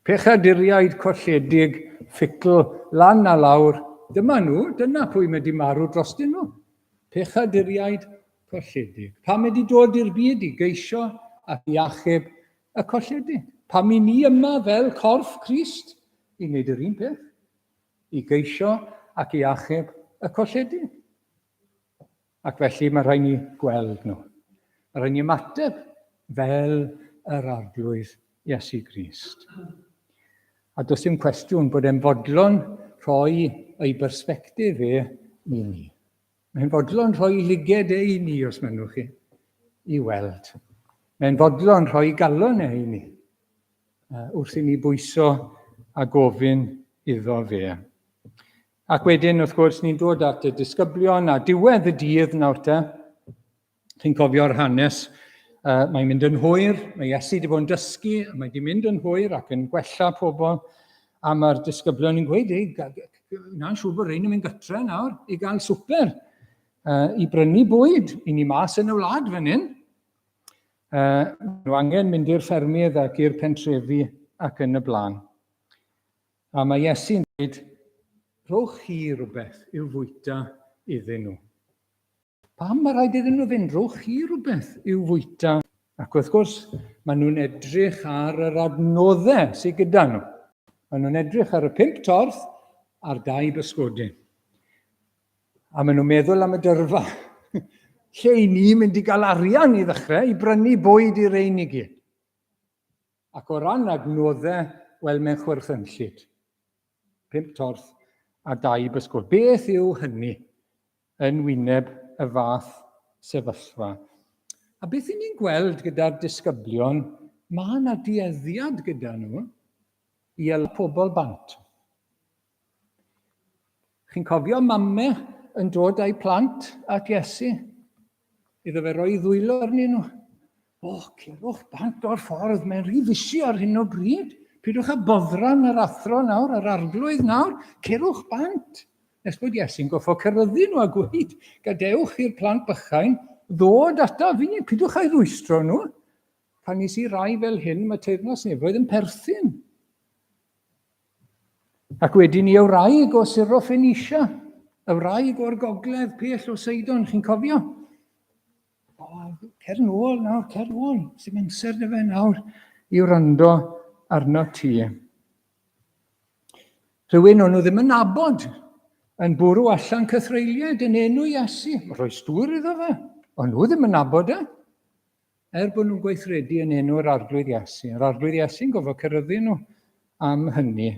Pechaduriaid colledig, fficl, lan a lawr. Dyma nhw, dyna pwy mae di marw drostyn nhw. Pechaduriaid colledig. Pam mae di dod i'r byd i geisio ac i achub y colledig? Pam i ni yma fel corff Crist i wneud yr un peth? I geisio ac i achub y colledig. Ac felly mae rhaid ni gweld nhw. Mae rhaid ni ymateb fel yr Arglwydd Iesu Grist. A does dim cwestiwn bod e'n fodlon rhoi ei bersbectif e i ni. Mae'n fodlon rhoi liged e i ni, os mynnwch chi, i weld. Mae'n fodlon rhoi galon e i ni, wrth i ni bwyso a gofyn iddo fe. Ac wedyn, wrth gwrs, ni'n dod at y disgyblion a diwedd y dydd nawr te. Chi'n cofio'r hanes. Mae'n mynd yn hwyr, mae Iesu wedi bod yn dysgu, mae wedi mynd yn hwyr ac yn gwella pobl, a mae'r disgyblion yn gweud, ei, na'n siŵr bod rhain yn mynd gytre nawr i gael swper, i brynu bwyd, i ni mas yn y wlad fan hyn. Nhw angen mynd i'r ffermydd ac i'r pentrefi ac yn y blaen. A mae Iesu'n dweud, rhowch chi rhywbeth i'w fwyta iddyn nhw. Pam mae rhaid iddyn nhw fynd? Rhowch chi rhywbeth i'w fwyta. Ac wrth gwrs, Maen nhw'n edrych ar yr adnoddau sydd gyda nhw. Maen nhw'n edrych ar y pump torth a'r dau bysgodyn. A maen nhw'n meddwl am y dyrfa. Lle i ni mynd i gael arian i ddechrau i brynu bwyd i rein i gyd? Ac o ran adnoddau, wel, mae'n chwerthynllyd. Pump torth a dau bysgod. Beth yw hynny yn wyneb y fath sefyllfa? A beth i ni'n gweld gyda'r disgyblion, mae yna dueddiad gyda nhw i ela pobl bant. Chi'n cofio mame yn dod â'i plant at Iesu? Iddo fe roi ddwylo arnyn nhw. O, cerwch bant o'r ffordd, mae'n rhy fisi ar hyn o bryd. Pidwch â boddran yr athro nawr, yr arglwydd nawr, cerwch bant. Nes bod Iesu'n goffo ceryddu nhw a gweud, gadewch i'r plant bychain ddod ata fi, pidwch â'i rwystro nhw. Pan nes i rai fel hyn, mae teyrnas nefoedd yn perthyn. Ac wedyn i y wraig o Syrophoenicia, y wraig o'r gogledd pell o Seidon, chi'n cofio? O, cer nôl nawr, cer nôl, sy'n amser dy fe nawr i wrando arno ti. Rhywun o'n nhw ddim yn nabod yn bwrw allan cythreuliaid yn enw Iesu. Rhoi stŵr iddo fe. O'n nhw ddim yn nabod e. Er bod nhw'n gweithredu yn enw'r Arglwydd Iesu, yr Arglwydd Iesu'n gofio ceryddu nhw am hynny.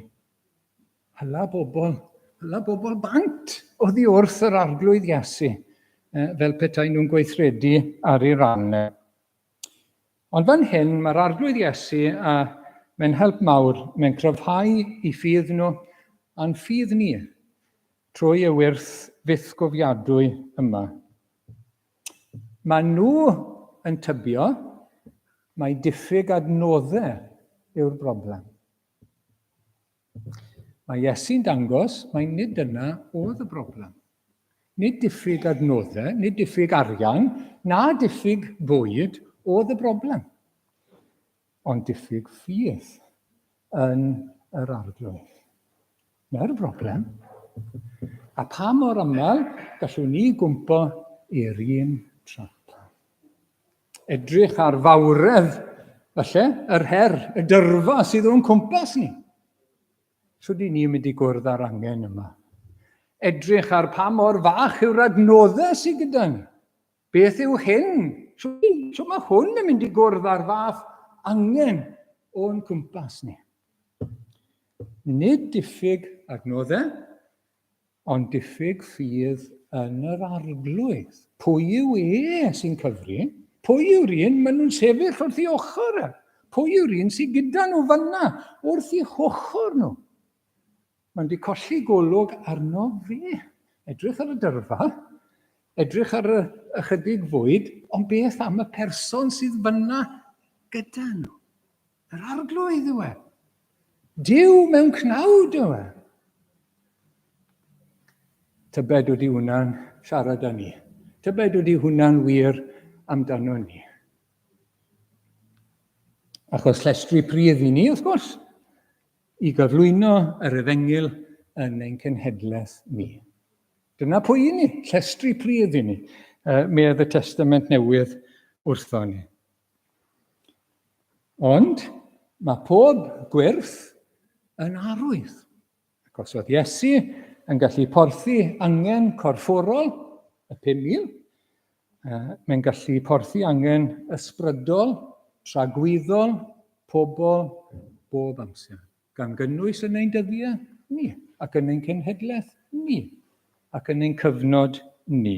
Hyla bobl, hyla bobl bant oddi wrth yr Arglwydd Iesu, fel petai nhw'n gweithredu ar ei ran e. Ond fan hyn, mae'r Arglwydd Iesu, a mae'n help mawr, mae'n cryfhau i ffydd nhw, a'n ffydd ni, trwy y wyrth fythgofiadwy yma. Maen nhw yn tybio mai diffyg adnoddau yw'r broblem. Mae Iesu'n dangos mai nid dyna oedd y broblem. Nid diffyg adnoddau, nid diffyg arian, na diffyg bwyd oedd y broblem, ond diffyg ffydd yn yr Arglwydd. Na'r broblem. A pa mor aml gallwn ni gwmpo i'r un trap. Edrych ar fawredd, falle, yr her, y dyrfa sydd o'n cwmpas ni. Sut i ni'n mynd i gwrdd â'r angen yma? Edrych ar pa mor fach yw'r adnoddau sydd gyda ni. Beth yw hyn? Sut mae hwn yn mynd i gwrdd â'r fath angen o'n cwmpas ni? Nid diffyg adnoddau, ond diffyg ffydd yn yr Arglwydd. Pwy yw e sy'n cyfri? Pwy yw'r un maen nhw'n sefyll wrth ei ochr e? Pwy yw'r un sy'n gyda nhw fanna wrth ei hochr nhw? Mae'n di colli golwg arno fe. Edrych ar y dyrfa, edrych ar y ychydig fwyd, ond beth am y person sydd fyna gyda nhw? Yr Arglwydd yw e. Duw mewn cnawd yw e. Tybed ydy hwnna'n siarad â ni. Tybed ydy hwnna'n wir amdano ni. Achos llestri pridd i ni, wrth gwrs, i gyflwyno yr efengyl yn ein cenhedlaeth ni. Dyna pwy i ni, llestri pridd i ni, medd y Testament Newydd wrtho ni. Ond mae pob gwyrth yn arwydd. Ac os oedd Iesu yn gallu porthi angen corfforol y 5,000, mae'n gallu porthi angen ysbrydol, tragwyddol, pobl bob amser, gan gynnwys yn ein dyddiau ni, ac yn ein cenhedlaeth ni, ac yn ein cyfnod ni.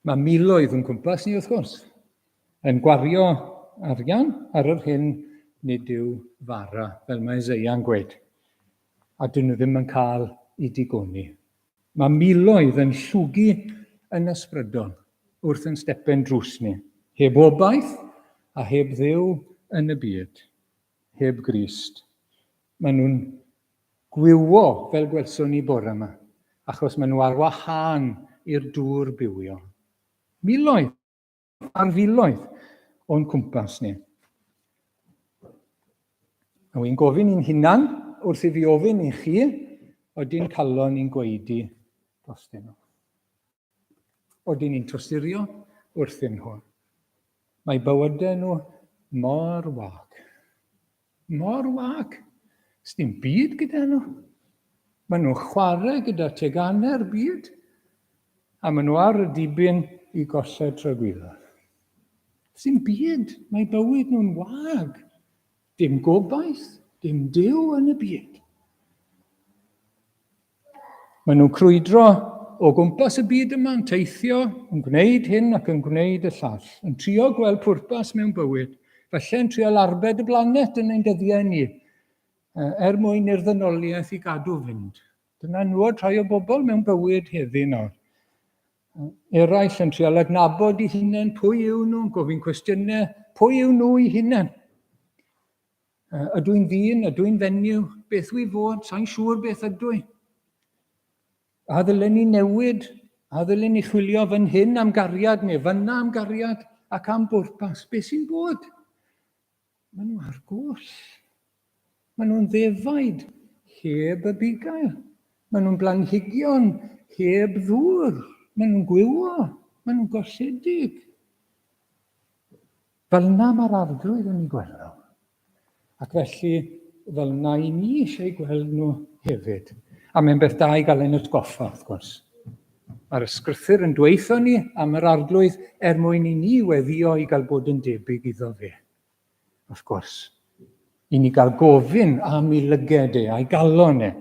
Mae miloedd o'n cwmpas ni, wrth gwrs, yn gwario arian ar yr hyn nid yw fara, fel mae Isaiah'n gweud, a dyn nhw ddim yn cael eu digoni. Mae miloedd yn llwgu yn ysbrydol wrth yn stepen drws ni, heb obaith a heb Dduw yn y byd, heb Grist. Maen nhw'n gwywo fel gwelson ni bore yma, achos maen nhw ar wahân i'r dŵr bywiol. Miloedd ar filoedd o'n cwmpas ni. A wy'n gofyn i'n hunan wrth i fi ofyn i chi, oeddi'n calon ni'n gwaedu drostyn nhw? Oeddi'n ni'n tosturio wrthyn nhw? Mae bywydau nhw mor wag. Mor wag. Sdim byd gyda nhw. Maen nhw'n chwarae gyda teganau'r byd, a maen nhw ar y dibyn i golled tragwyddol. Sdim byd, mae bywyd nhw'n wag. Dim gobaith, dim Duw yn y byd. Maen nhw'n crwydro o gwmpas y byd yma, yn teithio, yn gwneud hyn ac yn gwneud y llall, yn trio gweld pwrpas mewn bywyd, falle yn trio arbed y blanet yn ein dyddiau ni, er mwyn i'r ddynoliaeth i gadw fynd. Dyna nod rhai o bobl mewn bywyd heddi nawr. Eraill yn trial adnabod i hunain, pwy yw nhw, yn gofyn cwestiynau, pwy yw nhw i hunain? Ydw i'n ddyn, ydw i'n fenyw, beth wy fod, sa'n siŵr beth ydw i. A ddylen ni newid, a ddylen ni chwilio fan hyn am gariad neu fanna am gariad ac am bwrpas, beth sy'n bod? Maen nhw ar goll. Maen nhw'n ddefaid heb y bugail. Maen nhw'n blanhigion heb ddŵr. Maen nhw'n gwywo. Maen nhw'n golledig. Fel yna mae'r arglwydd yn eu gweld nhw. Ac felly, fel yna i ni eisiau gweld nhw hefyd. A mae'n beth da i gael ein atgoffa, wrth gwrs. Mae'r ysgrythur yn dweutho ni am yr arglwydd er mwyn i ni weddio i gael bod yn debyg iddo fe. Wrth gwrs, i ni gael gofyn am ei lyged e a'i galon e.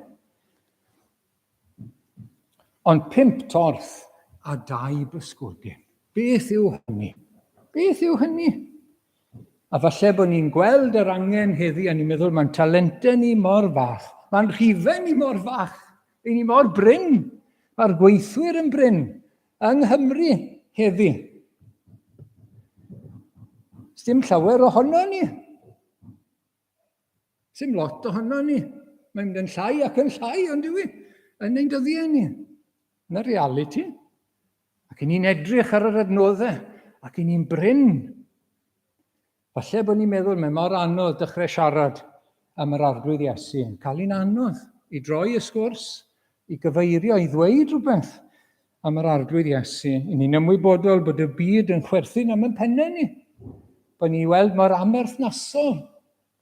Ond pump torth a dau bysgodyn. Beth yw hynny? Beth yw hynny? A falle bod ni'n gweld yr angen heddi a ni'n meddwl mae'n talentau ni mor fach, mae'n rhifau ni mor fach, i ni mor brin, mae'r gweithwyr yn brin yng Nghymru heddi. Sdim llawer ohono ni. Sdim lot ohono ni. Mae'n mynd yn llai ac yn llai, ond yw i, yn ein dyddiau ni. Yna realiti. Ac i ni'n edrych ar yr adnoddau, ac i ni'n brin. Falle bod ni'n meddwl mae mor anodd dechrau siarad am yr Arglwydd Iesu. Cael hi'n anodd i droi y sgwrs, i gyfeirio, i ddweud rhywbeth am yr Arglwydd Iesu. I ni'n ymwybodol bod y byd yn chwerthin am y pennau ni. Bod ni'n weld mor amherthnasol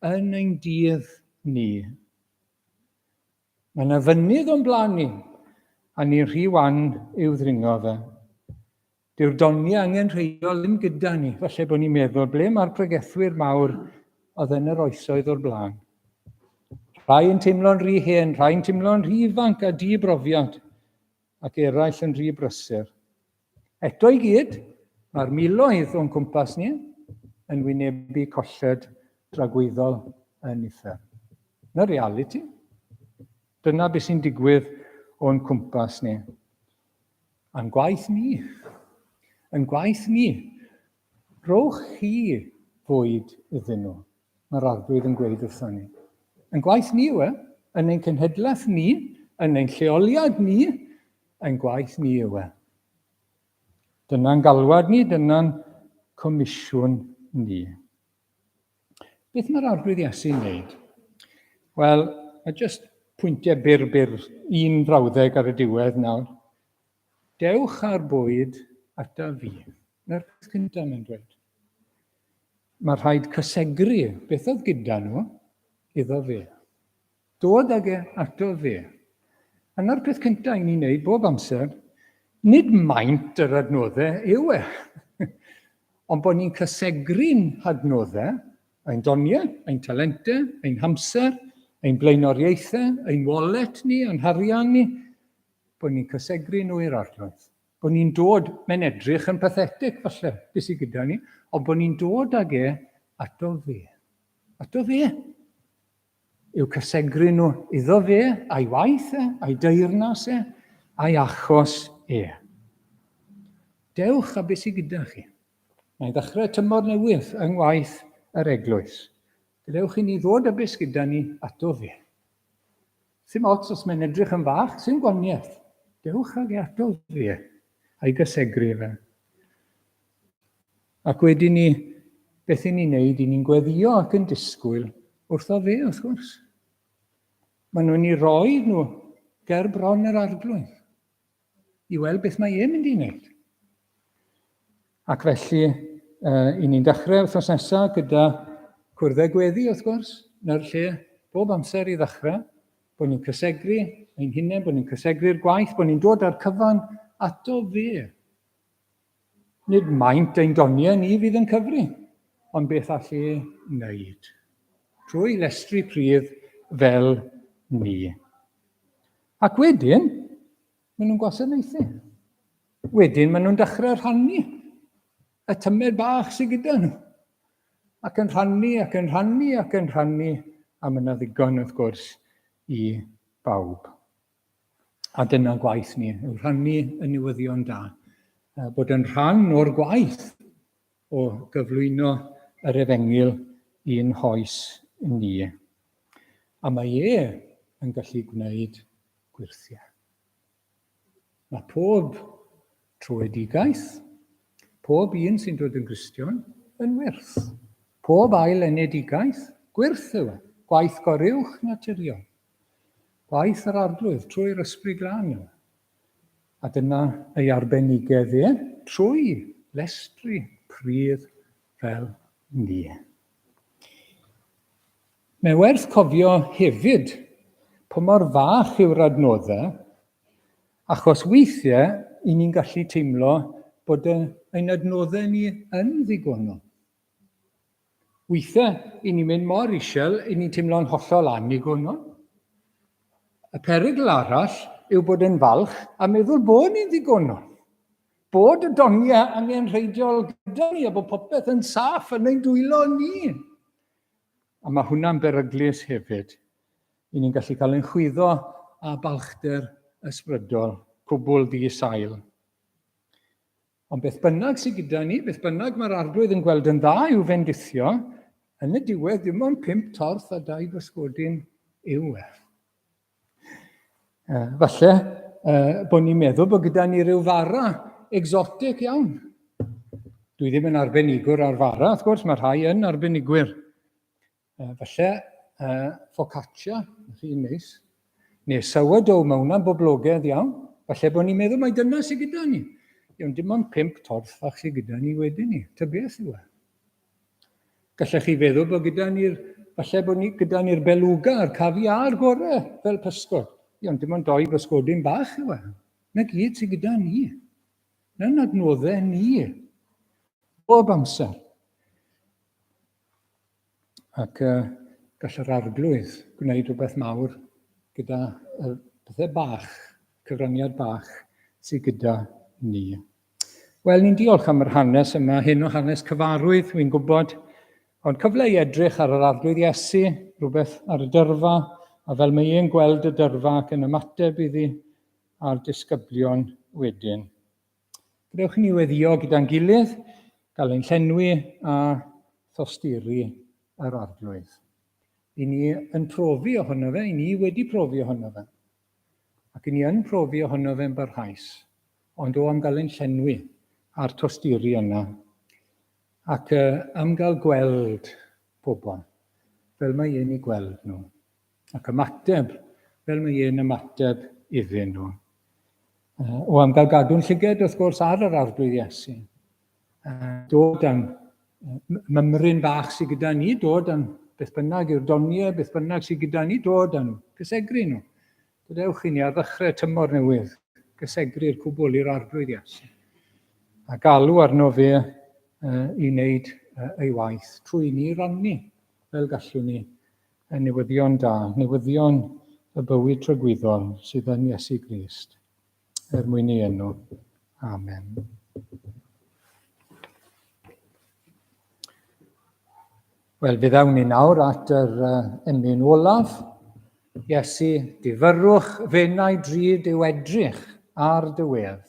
yn ein dydd ni. Mae yna fynydd o'n blaen ni, a ni'n rhy wan i'w ddringo fe. Dyw'r doniau angenrheidiol ddim gyda ni. Falle bod ni'n meddwl, ble mae'r pregethwyr mawr oedd yn yr oesoedd o'r blaen? Rhai yn teimlo'n rhy hen, rhai yn teimlo'n rhy ifanc a di brofiad, ac eraill yn rhy brysur. Eto i gyd, mae'r miloedd o'n cwmpas ni yn wynebu colled dragwyddol yn uffern. Dyna realiti. Dyna beth sy'n digwydd o'n cwmpas ni. A'n gwaith ni. Yn gwaith ni. Rhowch chi fwyd iddyn nhw, mae'r Arglwydd yn gweud wrthon ni. Yn gwaith ni yw e, yn ein cenhedlaeth ni, yn ein lleoliad ni, yn gwaith ni yw e. Dyna'n galwad ni, dyna'n comisiwn ni. Beth mae'r Arglwydd Iesu'n wneud? Wel, mae jyst pwyntiau byr byr, un frawddeg ar y diwedd nawr. Dewch â'r bwyd ata fi. Na'r peth cyntaf mae'n dweud. Mae rhaid cysegru beth oedd gyda nhw iddo fe. Dod ag e ato fe. A 'na'r peth cyntaf i ni'n neud bob amser, nid maint yr adnoddau yw e, ond bod ni'n cysegru'n hadnoddau, ein doniau, ein talentau, ein hamser, ein blaenoriaethau, ein wallet ni, ein harian ni, bod ni'n cysegru nhw i'r Arglwydd. Bod ni'n dod, mae'n edrych yn pathetic falle, beth sydd gyda ni, ond bod ni'n dod ag e ato fe. Ato fe. I'w cysegru nhw iddo fe, a'i waith e, a'i deyrnas e, a'i achos e. Dewch a beth sydd gyda chi. Mae'n ddechrau tymor newydd yng ngwaith yr eglwys. Gadewch i ni ddod â beth gyda ni ato fe. Sim ots os mae'n edrych yn fach, sy'n gwaniaeth. Dewch ag e ato fe, a'i gysegru fe. Ac wedyn ni, beth i ni'n neud, i ni'n gweddio ac yn disgwyl wrtho fe, wrth gwrs. Maen nhw'n ei roi nhw ger bron yr arglwydd i weld beth mae e'n mynd i wneud. Ac felly, I ni'n dechrau wythnos nesaf gyda cwrddau gweddi, wrth gwrs, na'r lle bob amser i ddechrau, bod ni'n cysegru ein hunain, bod ni'n cysegru'r gwaith, bod ni'n dod â'r cyfan ato fe. Nid maint ein doniau ni fydd yn cyfri, ond beth all e wneud trwy lestri pridd fel ni. Ac wedyn, maen nhw'n gwasanaethu. Wedyn, maen nhw'n dechrau rhannu y tymed bach sydd gyda nhw. Ac yn rhannu, ac yn rhannu, ac yn rhannu, a mae yna ddigon, wrth gwrs, i bawb. A dyna gwaith ni, yw rhannu y newyddion da. Bod yn rhan o'r gwaith o gyflwyno yr efengyl i'n hoes ni. A mae e yn gallu gwneud gwyrthiau. Mae pob tröedigaeth, pob un sy'n dod yn Gristion, yn wyrth. Pob ail enedigaeth, gwyrth yw e, gwaith goruwch naturiol. Gwaith yr Arglwydd trwy'r Ysbryd Glân yw e. A dyna ei arbenigedd e, trwy lestri pridd fel ni. Mae'n werth cofio hefyd pa mor fach yw'r adnoddau, achos weithiau i ni'n gallu teimlo bod ein adnoddau ni yn ddigonol. Weithiau, i ni'n mynd mor isel, i ni'n teimlo'n hollol annigonol. Y perygl arall yw bod yn falch a meddwl bod ni'n ddigonol. Bod y doniau angenrheidiol gyda ni a bod popeth yn saff yn ein dwylo ni. A mae hwnna'n beryglus hefyd. I ni'n gallu cael ein chwyddo â balchder ysbrydol, cwbl di-sail. Ond beth bynnag sydd gyda ni, beth bynnag mae'r Arglwydd yn gweld yn dda i'w fendithio, yn y diwedd dim ond pump torth a dau bysgodyn yw e. Falle bod ni'n meddwl bod gyda ni ryw fara exotic iawn. Dwi ddim yn arbenigwr ar fara, wrth gwrs, mae rhai yn arbenigwyr. Falle focaccia, chi'n neis. Neu sourdough, mae hwnna'n boblogaidd iawn. Falle bod ni'n meddwl mai dyna sydd gyda ni. Iawn, dim ond pump torth fach sydd gyda ni wedyn ni. Ta beth yw e? Gallech chi feddwl bod gyda ni'r, falle bod ni, gyda ni'r beluga a'r caviar gore fel pysgod. Iawn, dim ond doi bysgodyn bach yw e. Na gyd sydd gyda ni. Na'n adnoddau ni. Bob amser. Ac uh, gall yr arglwydd gwneud rhywbeth mawr gyda uh, pethau bach, cyfraniad bach sydd gyda ni. Wel, ni'n diolch am yr hanes yma, hyn o hanes cyfarwydd, wy'n gwybod, ond cyfle i edrych ar yr arglwydd Iesu, rhywbeth ar y dyrfa, a fel mae e'n gweld y dyrfa ac yn ymateb iddi a'r disgyblion wedyn. Gadewch i ni weddio gyda'n gilydd, gael ein llenwi a thosturi yr Arglwydd. I ni yn profi ohono fe, i ni wedi profi ohono fe. Ac i ni yn profi ohono fe'n barhaus, ond o am gael ein llenwi a'r tosturi yna. Ac uh, am gael gweld pobl fel mae e'n eu gweld nhw. Ac ymateb fel mae e'n ymateb iddyn nhw. O am gael gadw'n llyged, wrth gwrs, ar yr Arglwydd Iesu. Dod â'n mymryn bach sydd gyda ni, dod â'n beth bynnag yw'r doniau, beth bynnag sydd gyda ni, dod â nhw, cysegru nhw. Gadewch i ni ar ddechrau tymor newydd, cysegru'r cwbl i'r Arglwydd Iesu. A galw arno fe i wneud ei waith trwy ni rannu fel gallwn ni y newyddion da, newyddion y bywyd tragwyddol sydd yn Iesu Grist, er mwyn ei enw. Amen. Wel, fe ddawn ni nawr at yr emyn olaf. Iesu, difyrrwch fenau drud yw edrych ar dy wedd,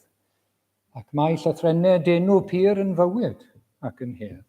ac mae llythrennau denw pur yn fywyd ac yn hedd.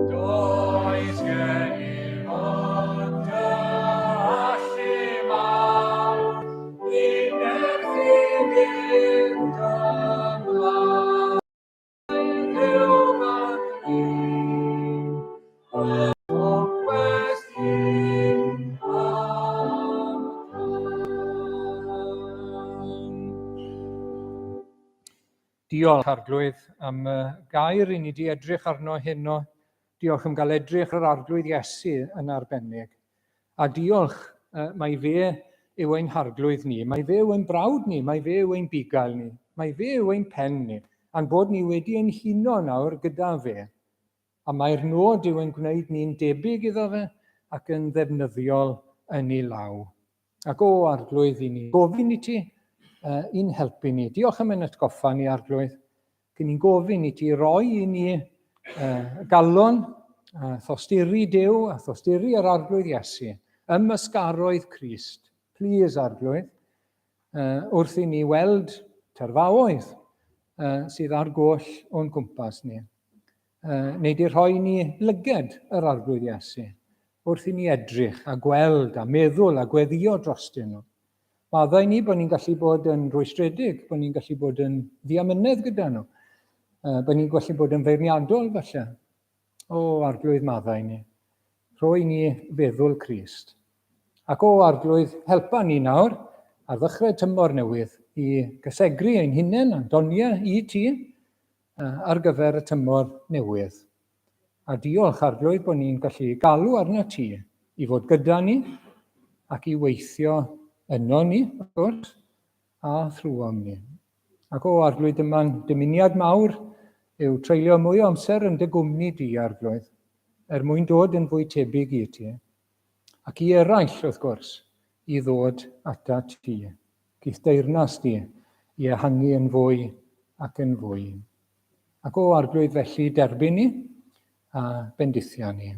Does gen i ond dy allu mawr, i nerth i fynd ymlaen. Dduw fy Popeth un amcan. Diolch, Arglwydd, am y gair i ni di edrych arno heno. Diolch am gael edrych ar Arglwydd Iesu yn arbennig. A diolch, mai fe yw ein harglwydd ni, mai fe yw ein brawd ni, mai fe yw ein bugail ni, mai fe yw ein pen ni, a'n bod ni wedi ein huno nawr gyda fe. A mai'r nod yw ein gwneud ni'n debyg iddo fe ac yn ddefnyddiol yn ei law. Ac o, Arglwydd, i ni gofyn i ti uh, i'n helpu ni. Diolch am ein atgoffa ni, Arglwydd. Cyn ni'n gofyn i ti roi i ni uh, galon a thosturi Duw a thosturi yr Arglwydd Iesu ym ysgaroedd Crist. Please, Arglwydd, uh, wrth i ni weld terfaoedd uh, sydd ar goll o'n gwmpas ni. Uh, neu di rhoi ni lyged yr Arglwydd Iesu wrth i ni edrych a gweld a meddwl a gweddio drostyn nhw. Maddau ni bod ni'n gallu bod yn rwystredig, bod ni'n gallu bod yn ddiamynedd gyda nhw, uh, bod ni'n gallu bod yn feirniadol falle. O, Arglwydd, maddau ni. Rhoi ni feddwl Crist. Ac o, Arglwydd, helpa ni nawr ar ddechrau tymor newydd i gysegru ein hunain a'n doniau i ti ar gyfer y tymor newydd. A diolch, Arglwydd, bod ni'n gallu galw arno ti i fod gyda ni ac i weithio yno ni, wrth gwrs, a thrwom ni. Ac o, Arglwydd, dyma'n dymuniad mawr yw treulio mwy o amser yn dy gwmni di, Arglwydd, er mwyn dod yn fwy tebyg i ti. Ac i eraill, wrth gwrs, i ddod atat ti. Geith deyrnas di i ehangu yn fwy ac yn fwy. Ac o Arglwydd felly derbyn ni a bendithia ni.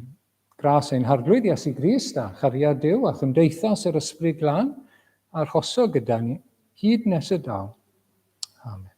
Gras ein Harglwydd Iesu Grist a chariad Duw a chymdeithas yr Ysbryd Glân arhoso gyda ni hyd nes y daw. Amen.